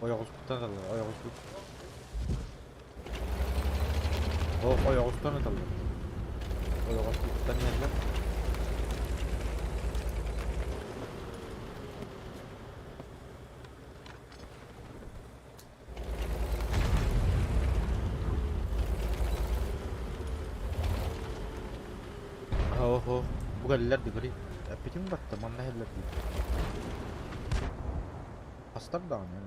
Ойоҕоспуттан ыталлар, ойоҕоспут. О, ойоҕостон ыталлар. Ойоҕоспуттан иһэллэр. Оһо, бу кэллилэр дии, эппитим батта, манна иһэллэр дии. Хастар даҕаны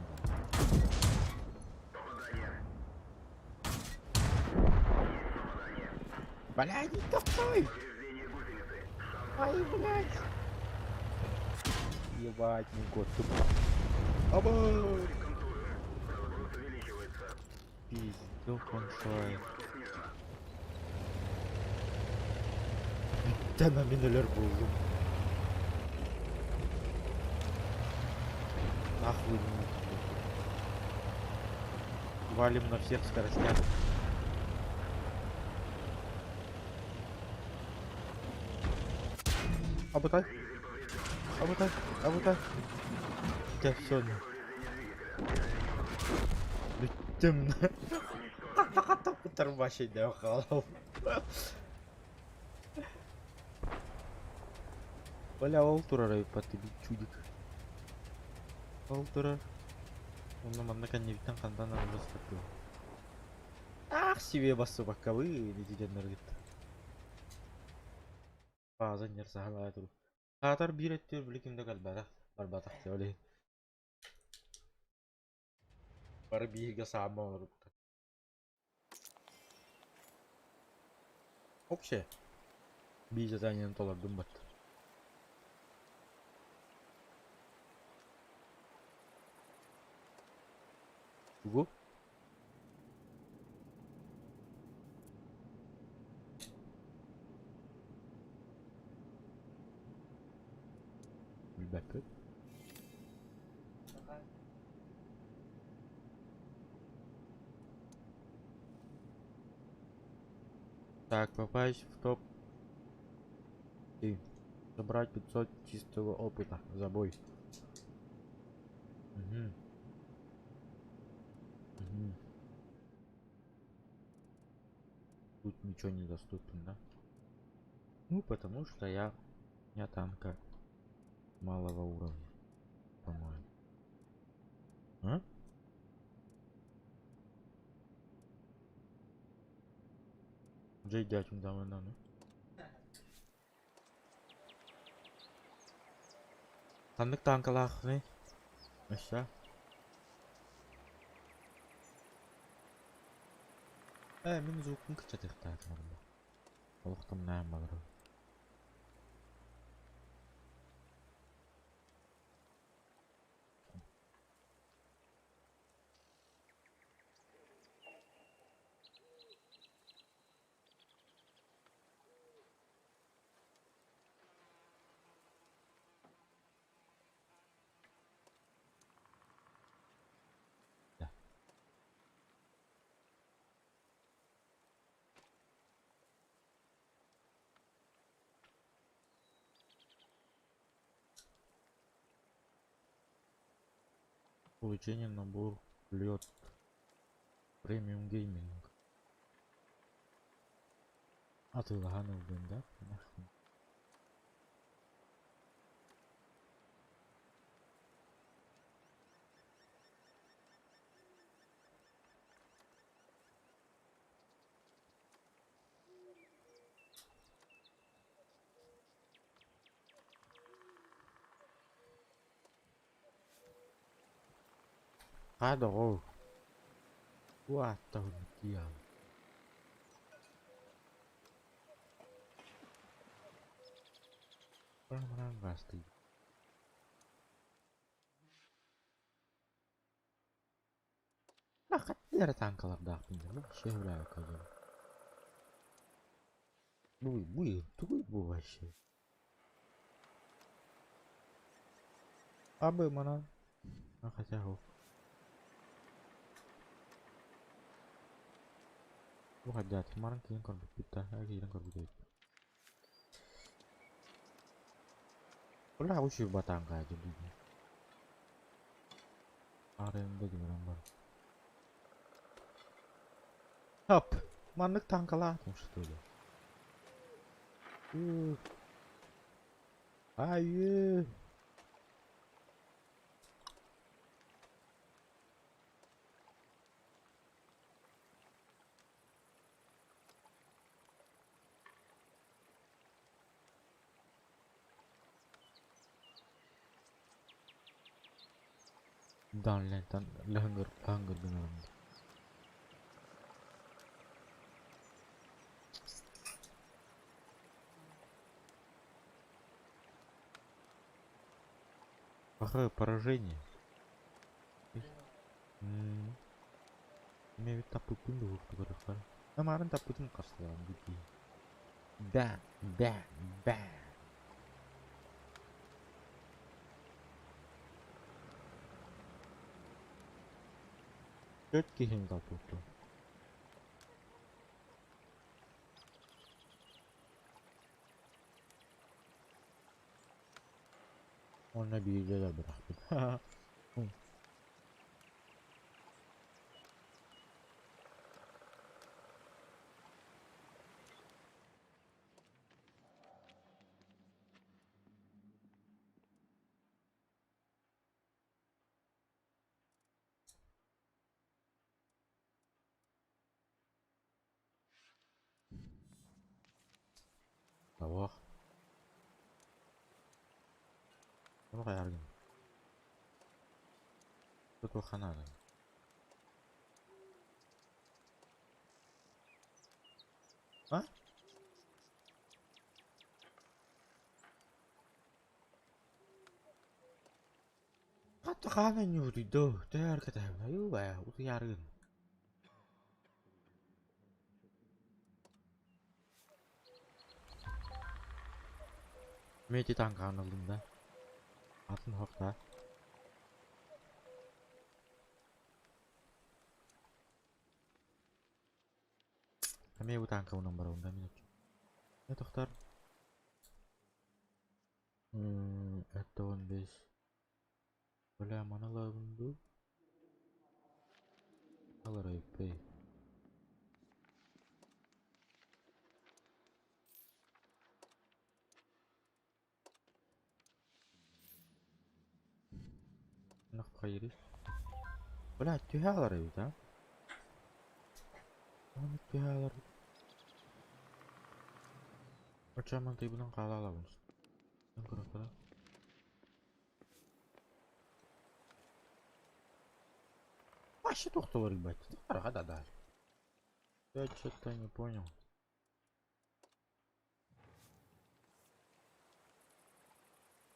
Блядь, не топтой! Ай, блядь! Ебать, не год тупо. Аба! Пизду кончает. Бүттэ мин өлөр буоллум. Нахуй Валим на всех скоростях. Абытай. Абытай. Абытай. Да все. Бүттүм. Тарбаши деп қалам. Бля, ол турар эбиппат чудик. Ол турар. Онно манна кэннибиттэн хантан араласпыт Ах себе бассыбаккабы диденнер гитта. Баазан нер сахалаа туру. Хаатар биир өттүгэр били ким да кэлбэтэх, барбатах дии ол иһин. Бары бииргэ саама олорбуттар. Вообще, биир заданиены толордум бат. Тугу? Билбэппит. Так, попасть в топ и забрать 500 чистого опыта за бой. Угу. Угу. Тут ничего не доступно, да? Ну, потому что я... У меня танка малого уровня, по-моему. А? Джей дядю там ну. Ханнык танкалааххыный? Өссө? Ээ, мин звукпун кыччатыахтаатым арба. Олох тамнаан баларым. Да. Получение набор лед. Премиум гейминг. Атыылаһан ыллын да? Нахуй. Хаа доҕоор, бу ааттаһын киһи Баран гаастый. Эрэ танкалардаахпын дии, вообще сөбүлээбэккэ дылы. Бу бу тугуй бу вообще? Абы манан а хотя суох. Бу хайдаатым баран киирэн көрбүппүт да, киирэн көрбүт эбиппит. Бля, үчүгэй батаанка дии. Аренда гынан бар. Хоп! Маннык танкалаатым что ли? Айыы! Даунлентан лөһөнгөр лөһөнгөр гынарым. Плохое поражение. Мен ведь таппыппын дуһукту көрөхпөр. Амарын таппытым қарсыларым дии. Бэм, бэм, бэм. Төрт киһини талпыппын. Уонна биирдэ да бырахпыт. Тавах. Ону хайааргын? Туохха наада? А? Хатта хаана ньуутуй доо, төөр кэтэһэбин айуу ээ, утуйаарыгын. Мэти танкаҕын ыллым да? Атын оһох да? Эмиэ бу танкабынан барабын да мин Э тохтор. Это он весь. Бля, маны ылабын дуу? Ылар эбиппэй. Хайырый? Бля, түһэ алар эбит, а? Оны түһэ алар. Оччо мантыйбынан хаала алабын. Көрөккө. Вообще тохтолор ебать. Да, да. Я что-то не понял.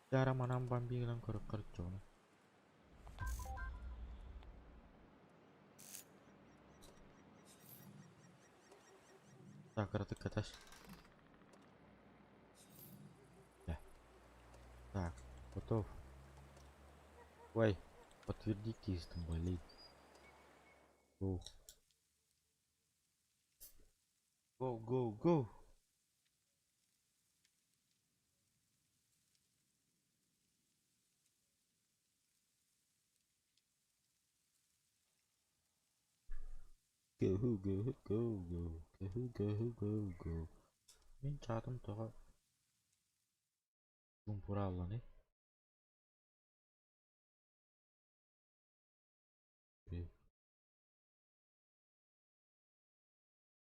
Дара манан бомбигынан көрөк карчону. Так, кыратык каташ. Так, готов. Ой, подтвердите, болит. Go. Go, go, go. Go, go, go, go. Go, go, go, go. Мин чаатым тоҕо чуумпураалланый?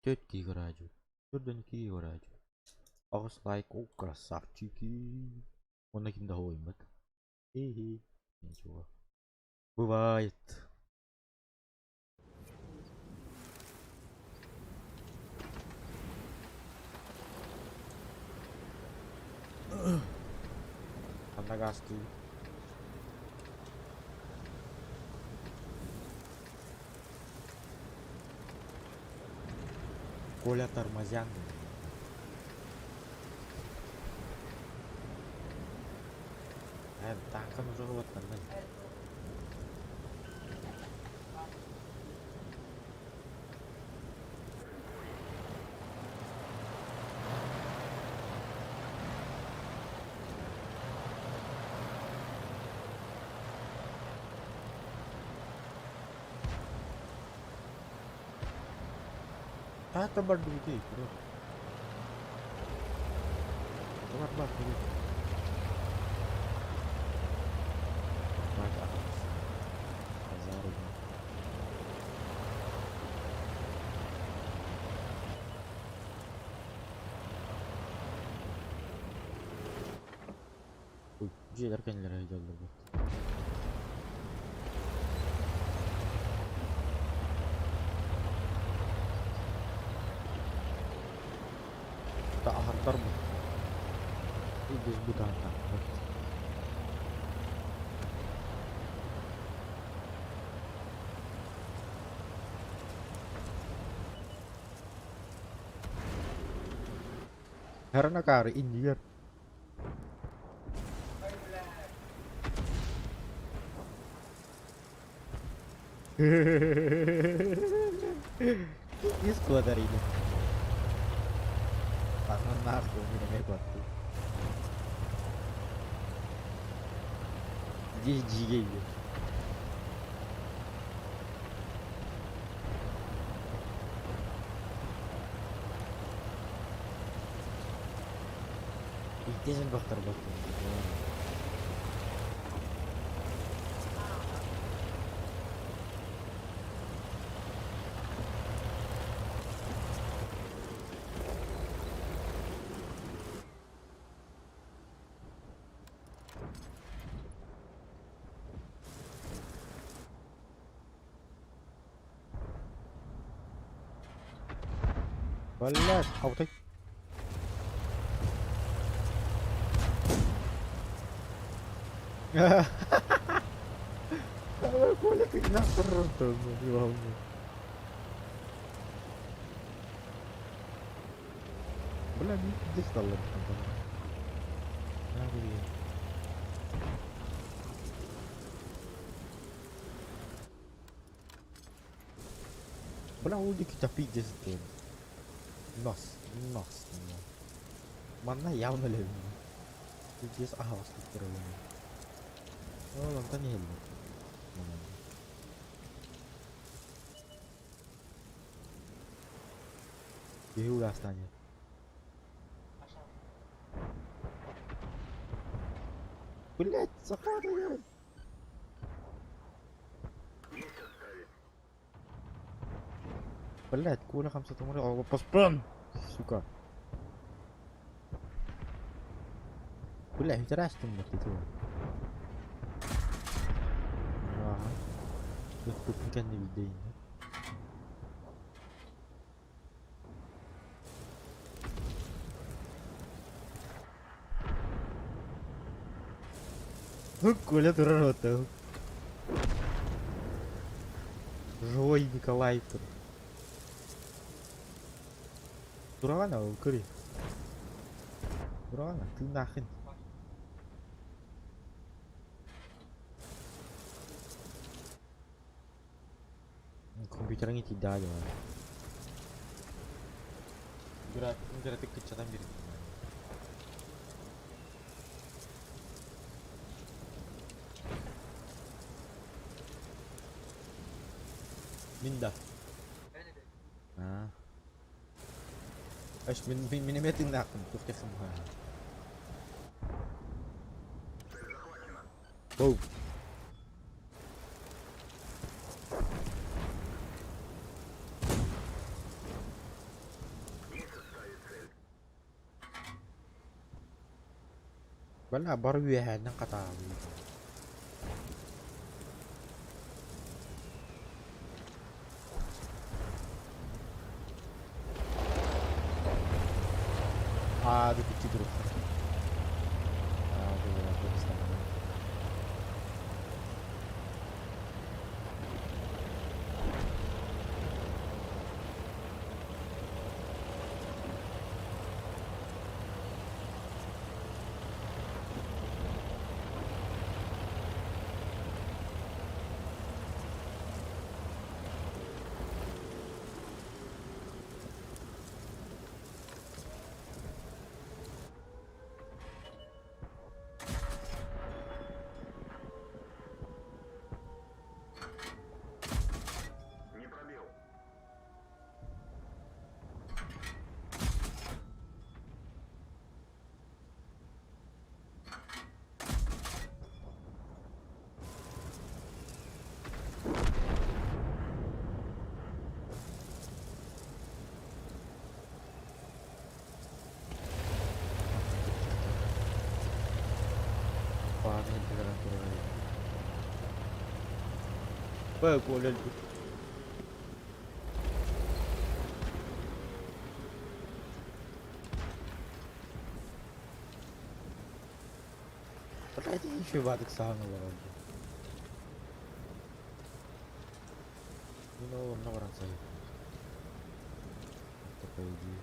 Төрт киһи көрөөчү. Төрдөн киһи көрөөчү. Аҕыс лайк, о, красавчики. Онно ким да хоһуйбат. Хи-хи. Ничего. Бывает. Ханна гаастыы? Коля Тормозян. Тааҥканы уже. Таата бардыбыт бро. Бар бар бар. Бар Базару. Ой, дьиэлэр кэннилэрэ сылдьаллар бу. Аһардар бу. Здесь бутанка. Вот. Herna иннигэр. Из квадарина. Пошел нахуй, меня квартиру. Здесь деревья. Здесь бахтар бахтар. Блять, а вот Коля, ты нахуй просто главное. Бля, мне пиздец стало. На, блин. Бля, улики-то пиздец. Нос, нос. Манна явно левин. Пиздец, ага, структура. Ол онтон иһиллэр. Киһи угастанет. Блять, Захар, Блять, Коля хамсатымыр олоппоспун! Сука. Бля, интересно вот это. Ага. Ыппытын кэннэ билдэйин. Коля турар вот. Живой Николай тур. Тураҕана ол көрүй. Тураҕана тыыннааххын. Компьютерыҥ итийдэҕэ дии. Графикын кыратык кыччатан биэрдим. Мин да. Аа. Аш мин мин мин эмиэ тыыннаахпын туох диэххин баҕарабын. Воу. Бала бары үөһээннэн хатаалыы. Аады кичи туруктар. Аады Б, Коля өлбүт. Блядь, еще ватык саҕан олорор дии. Мин ол онно баран сайыппын. Это по идее.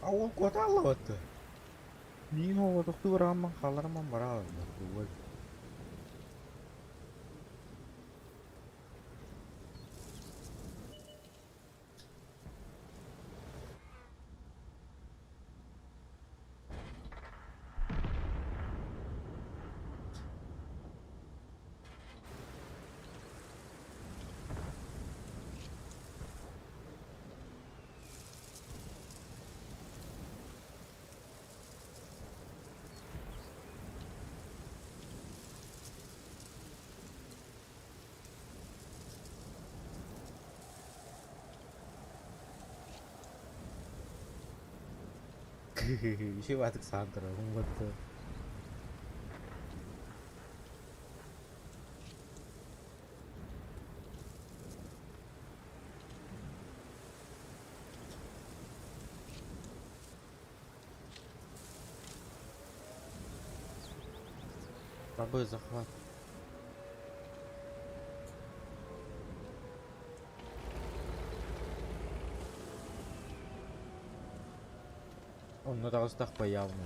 А ол куотааллыбатты. Миин оҕотохтуу барааммын хааллараммын барааллар дуой. Үчүгэй саан турар уҥуорду. Рабы захват. Онно таҕыстахпа явно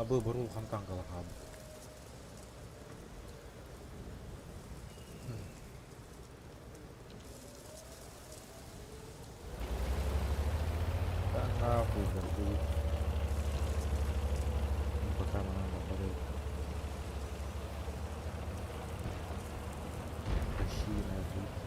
Абы барул хантан хаалбыт. Да нахуй барбы. Пока манан барбы. Россия будет.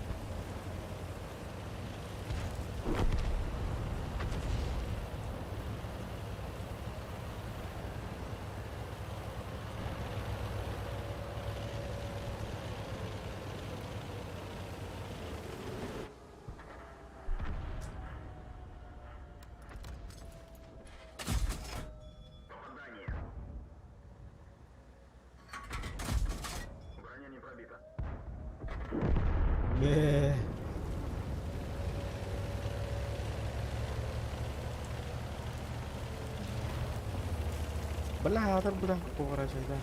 Не. Бля, атар буда поворачивай, да.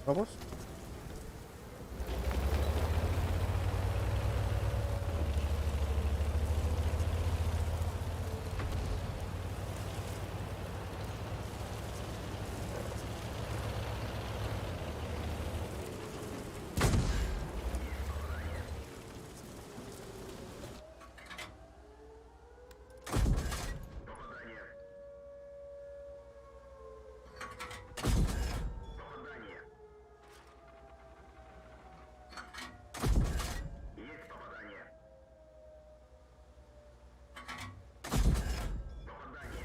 Vamos.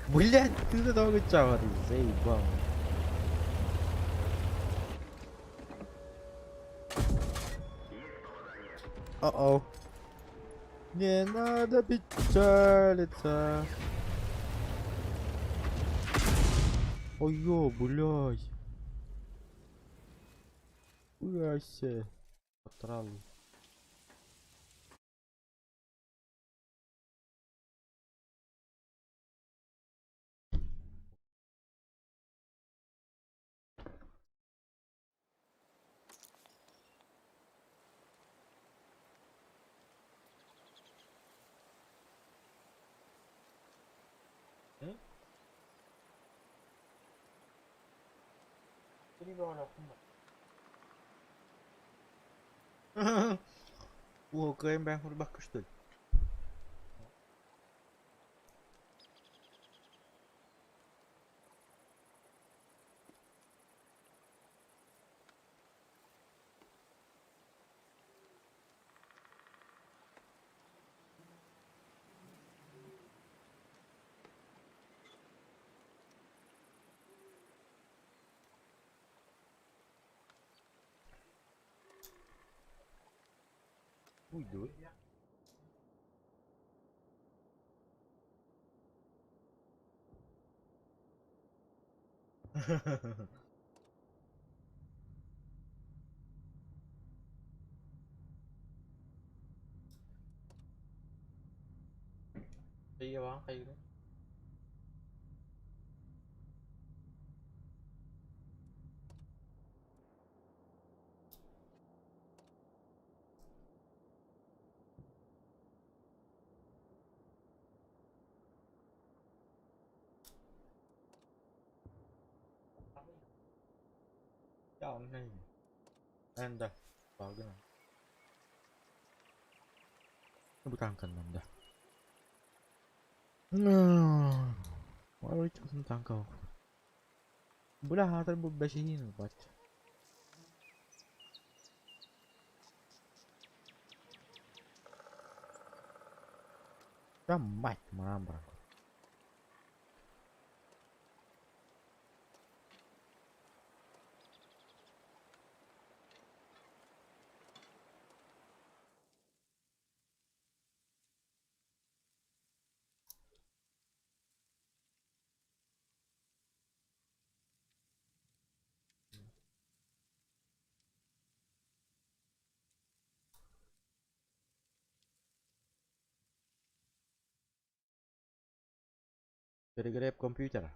Блять, ты до того чава, ты заебал. О-оу. Не надо печалиться. Ой, ё, блядь. Хуяся. Потрал. О, КМБ рубашка, что ли? Уйду. Eyvah, hayır. Anda, bagana. Bukan anda. Wala Бля, треба башенину бачу. Да мать, мрамбра. Перегрев компьютера.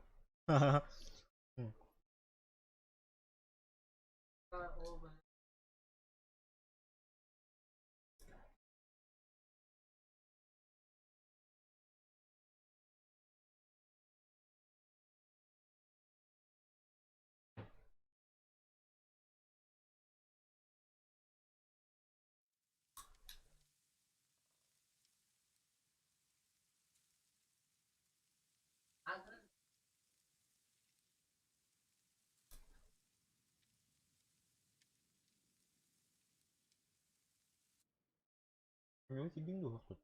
Сидим дуһахпыт.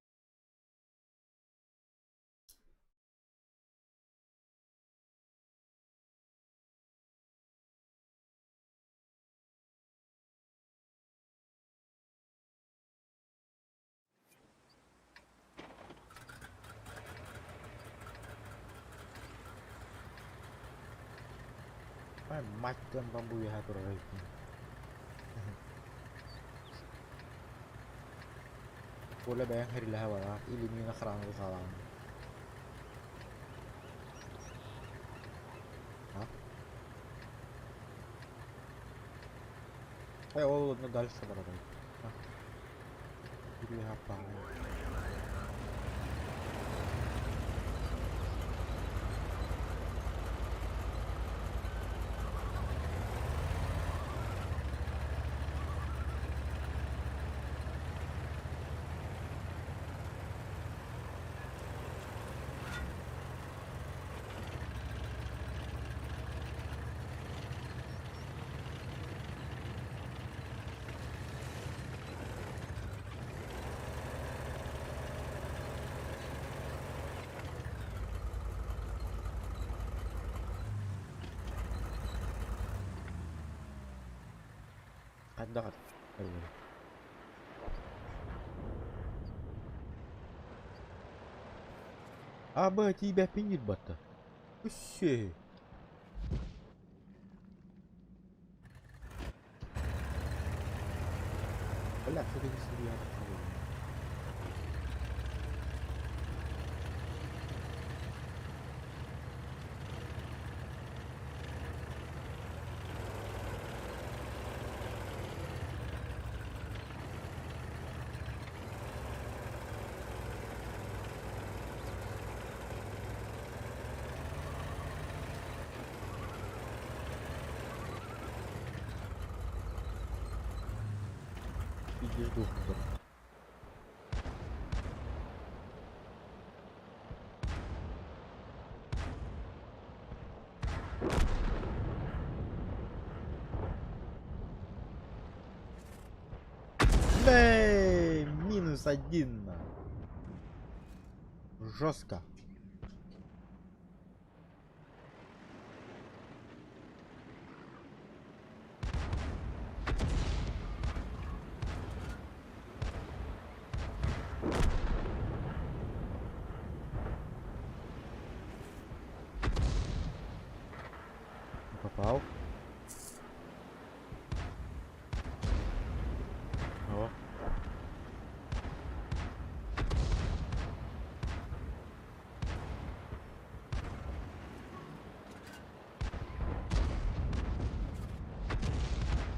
Мать дьон бамбуйаһа турар эбиккин. Коля бэйэҥ хэрилэһэ бараат, или мин охранаҕа хаалаҕын. А? Ол онно дальше барар эбит. Хайдах Аба тиийбэппин диир батта. Үссү. Бля, что-то не Пиздец духом. Бэй, минус один. Жестко. Попал. О.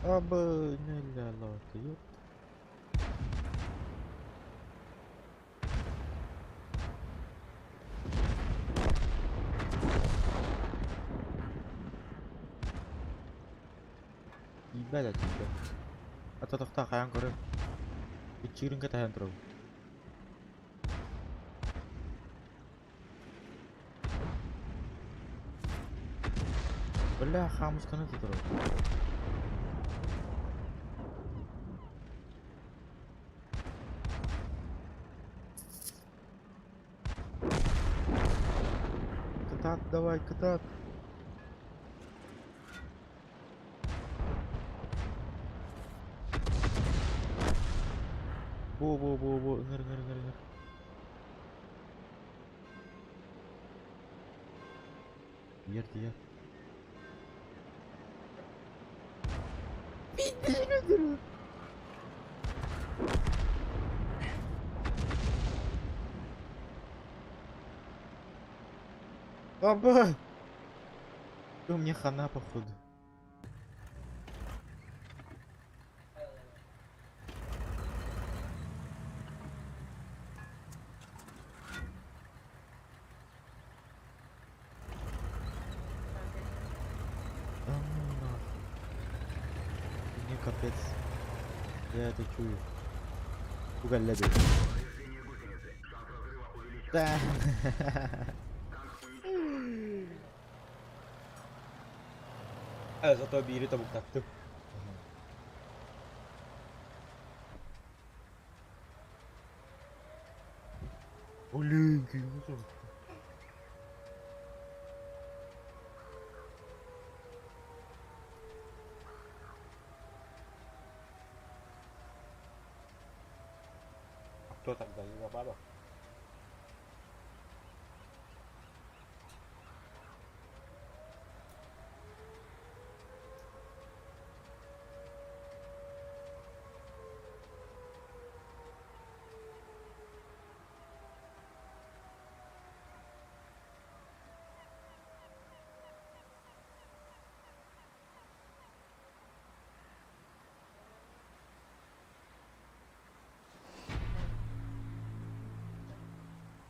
Абы не ля Тиийбэт да тиийбэт. Ата тохтоо хайаан көрөр. Иччигирин кэтэһэн турабын. Бля, хаамысканы тутурар. Кытаат, давай, кытаат. Бу, бу, бу, бу, ыҥыр, ыҥыр, ыҥыр, ыҥыр. Тиийэр, тиийэр. Аба! Всё, мне хана, походу. Да ну нахуй. Мне капец. Я это чую. Уголлеби. Да. Зато биири тобуктаттым. Блин, А кто тогда? Его баба?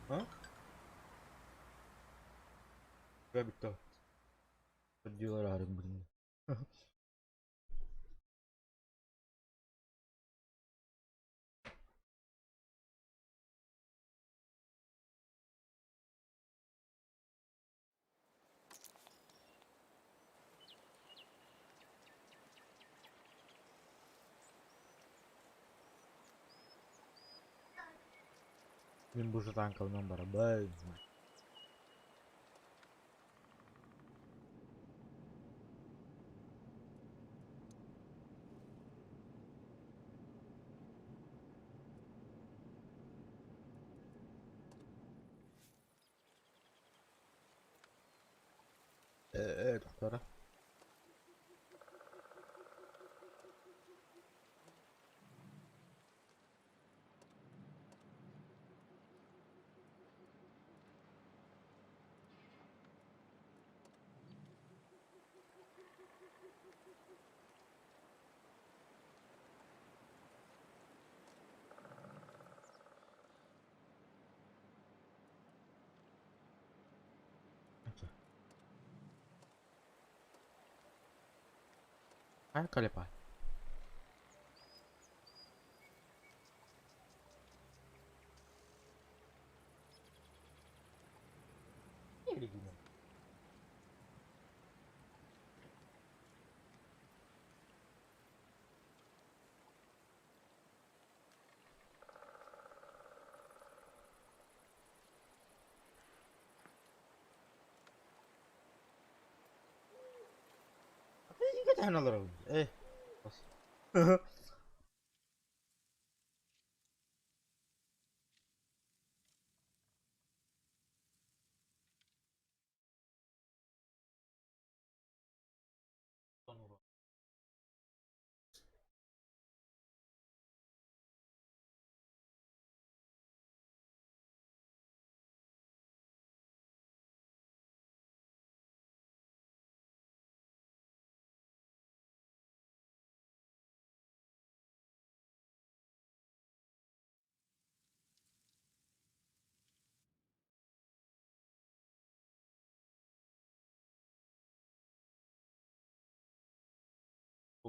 А? Бүттэ. Дилер арың блин. Мин бу танковынан барабай. Доктора. Хайа калепа. Э.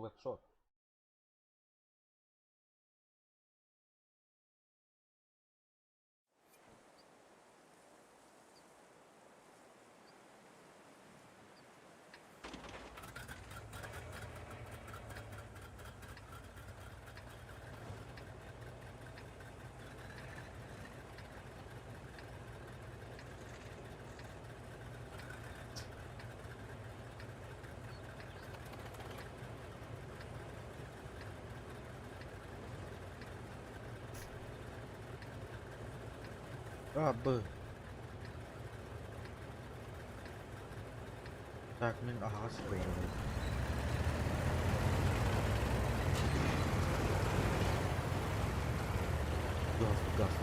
Вебшот. А, Б. Так, мин аһаҕас буоллум. Газ, газ.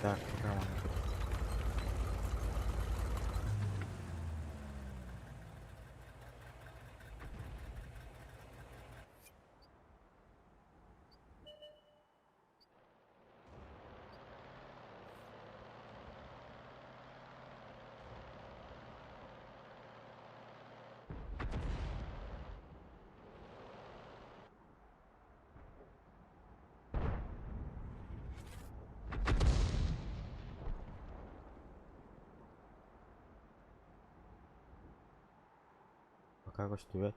Так, пока Пока көстүбэт.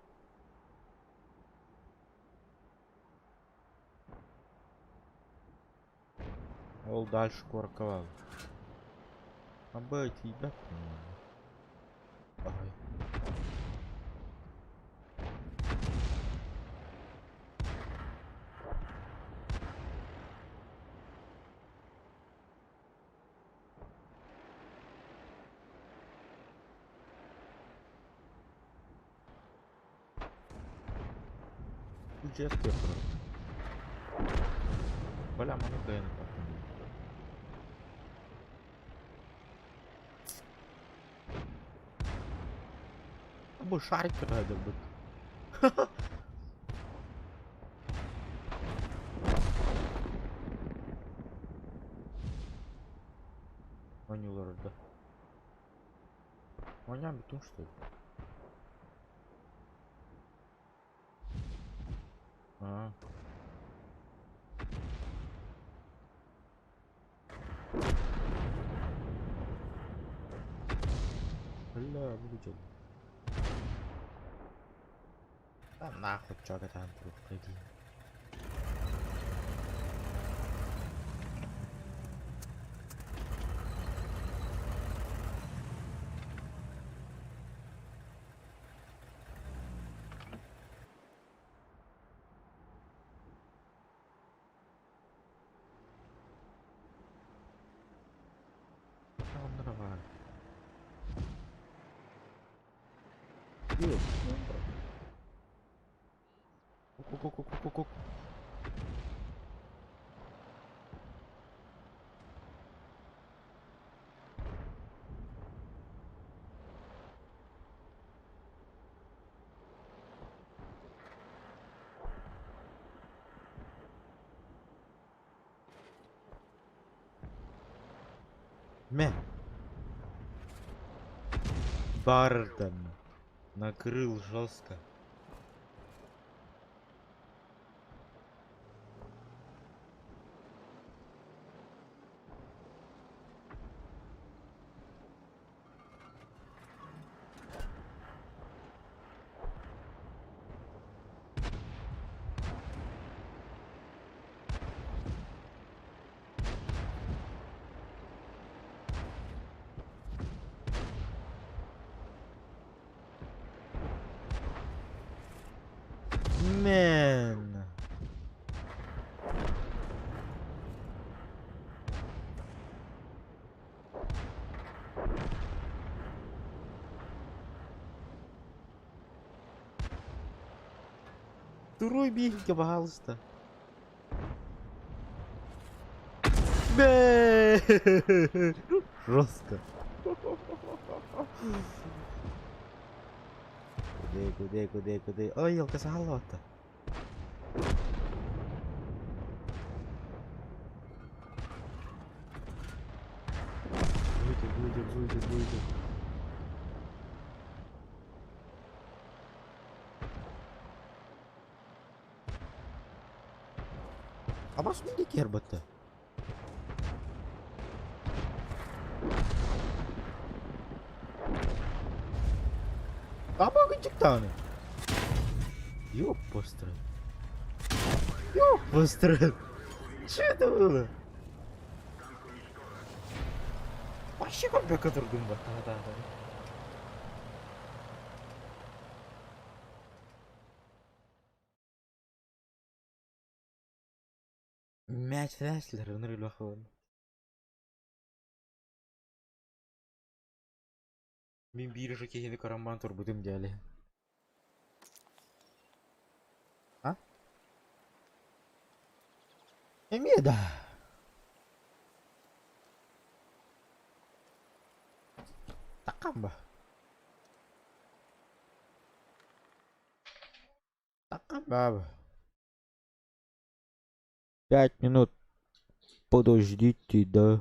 Ол дальше куоракка баар. Абы тиийбэппин уонна. Ай. Дьиэхтиэх турар. Бля, маны кыайан ыппаппын дии. Бу шарик кытаһыдырбыт. Оонньуулар да. Оонньоон бүттүҥ что ли? Аа. Бля, выгодил. Да нахуй чё там проходи. Онно баар. Ку-ку-ку-ку-ку-ку. Мэ. Бардом. Накрыл жестко. Man. Туруй биһиги, пожалуйста. Бэ! Жестко. Куды, куды, куды, куды. Ой, елка саһаллаата. Выйди, выйди, выйди, выйди. Абас мин диэки эрбэтэ. Аба кынчыктааны. Ёппостро. Ёппостро. Что это было? Вообще көрбөккө турдум ба. Да, да, да. Мээчилээчилэр ынырык элбэх Мин биир уже киһини көрөн баран турбутум дьээли. А? Эмиэ да. Такамба. Такамба. 5 минут. Подождите, да.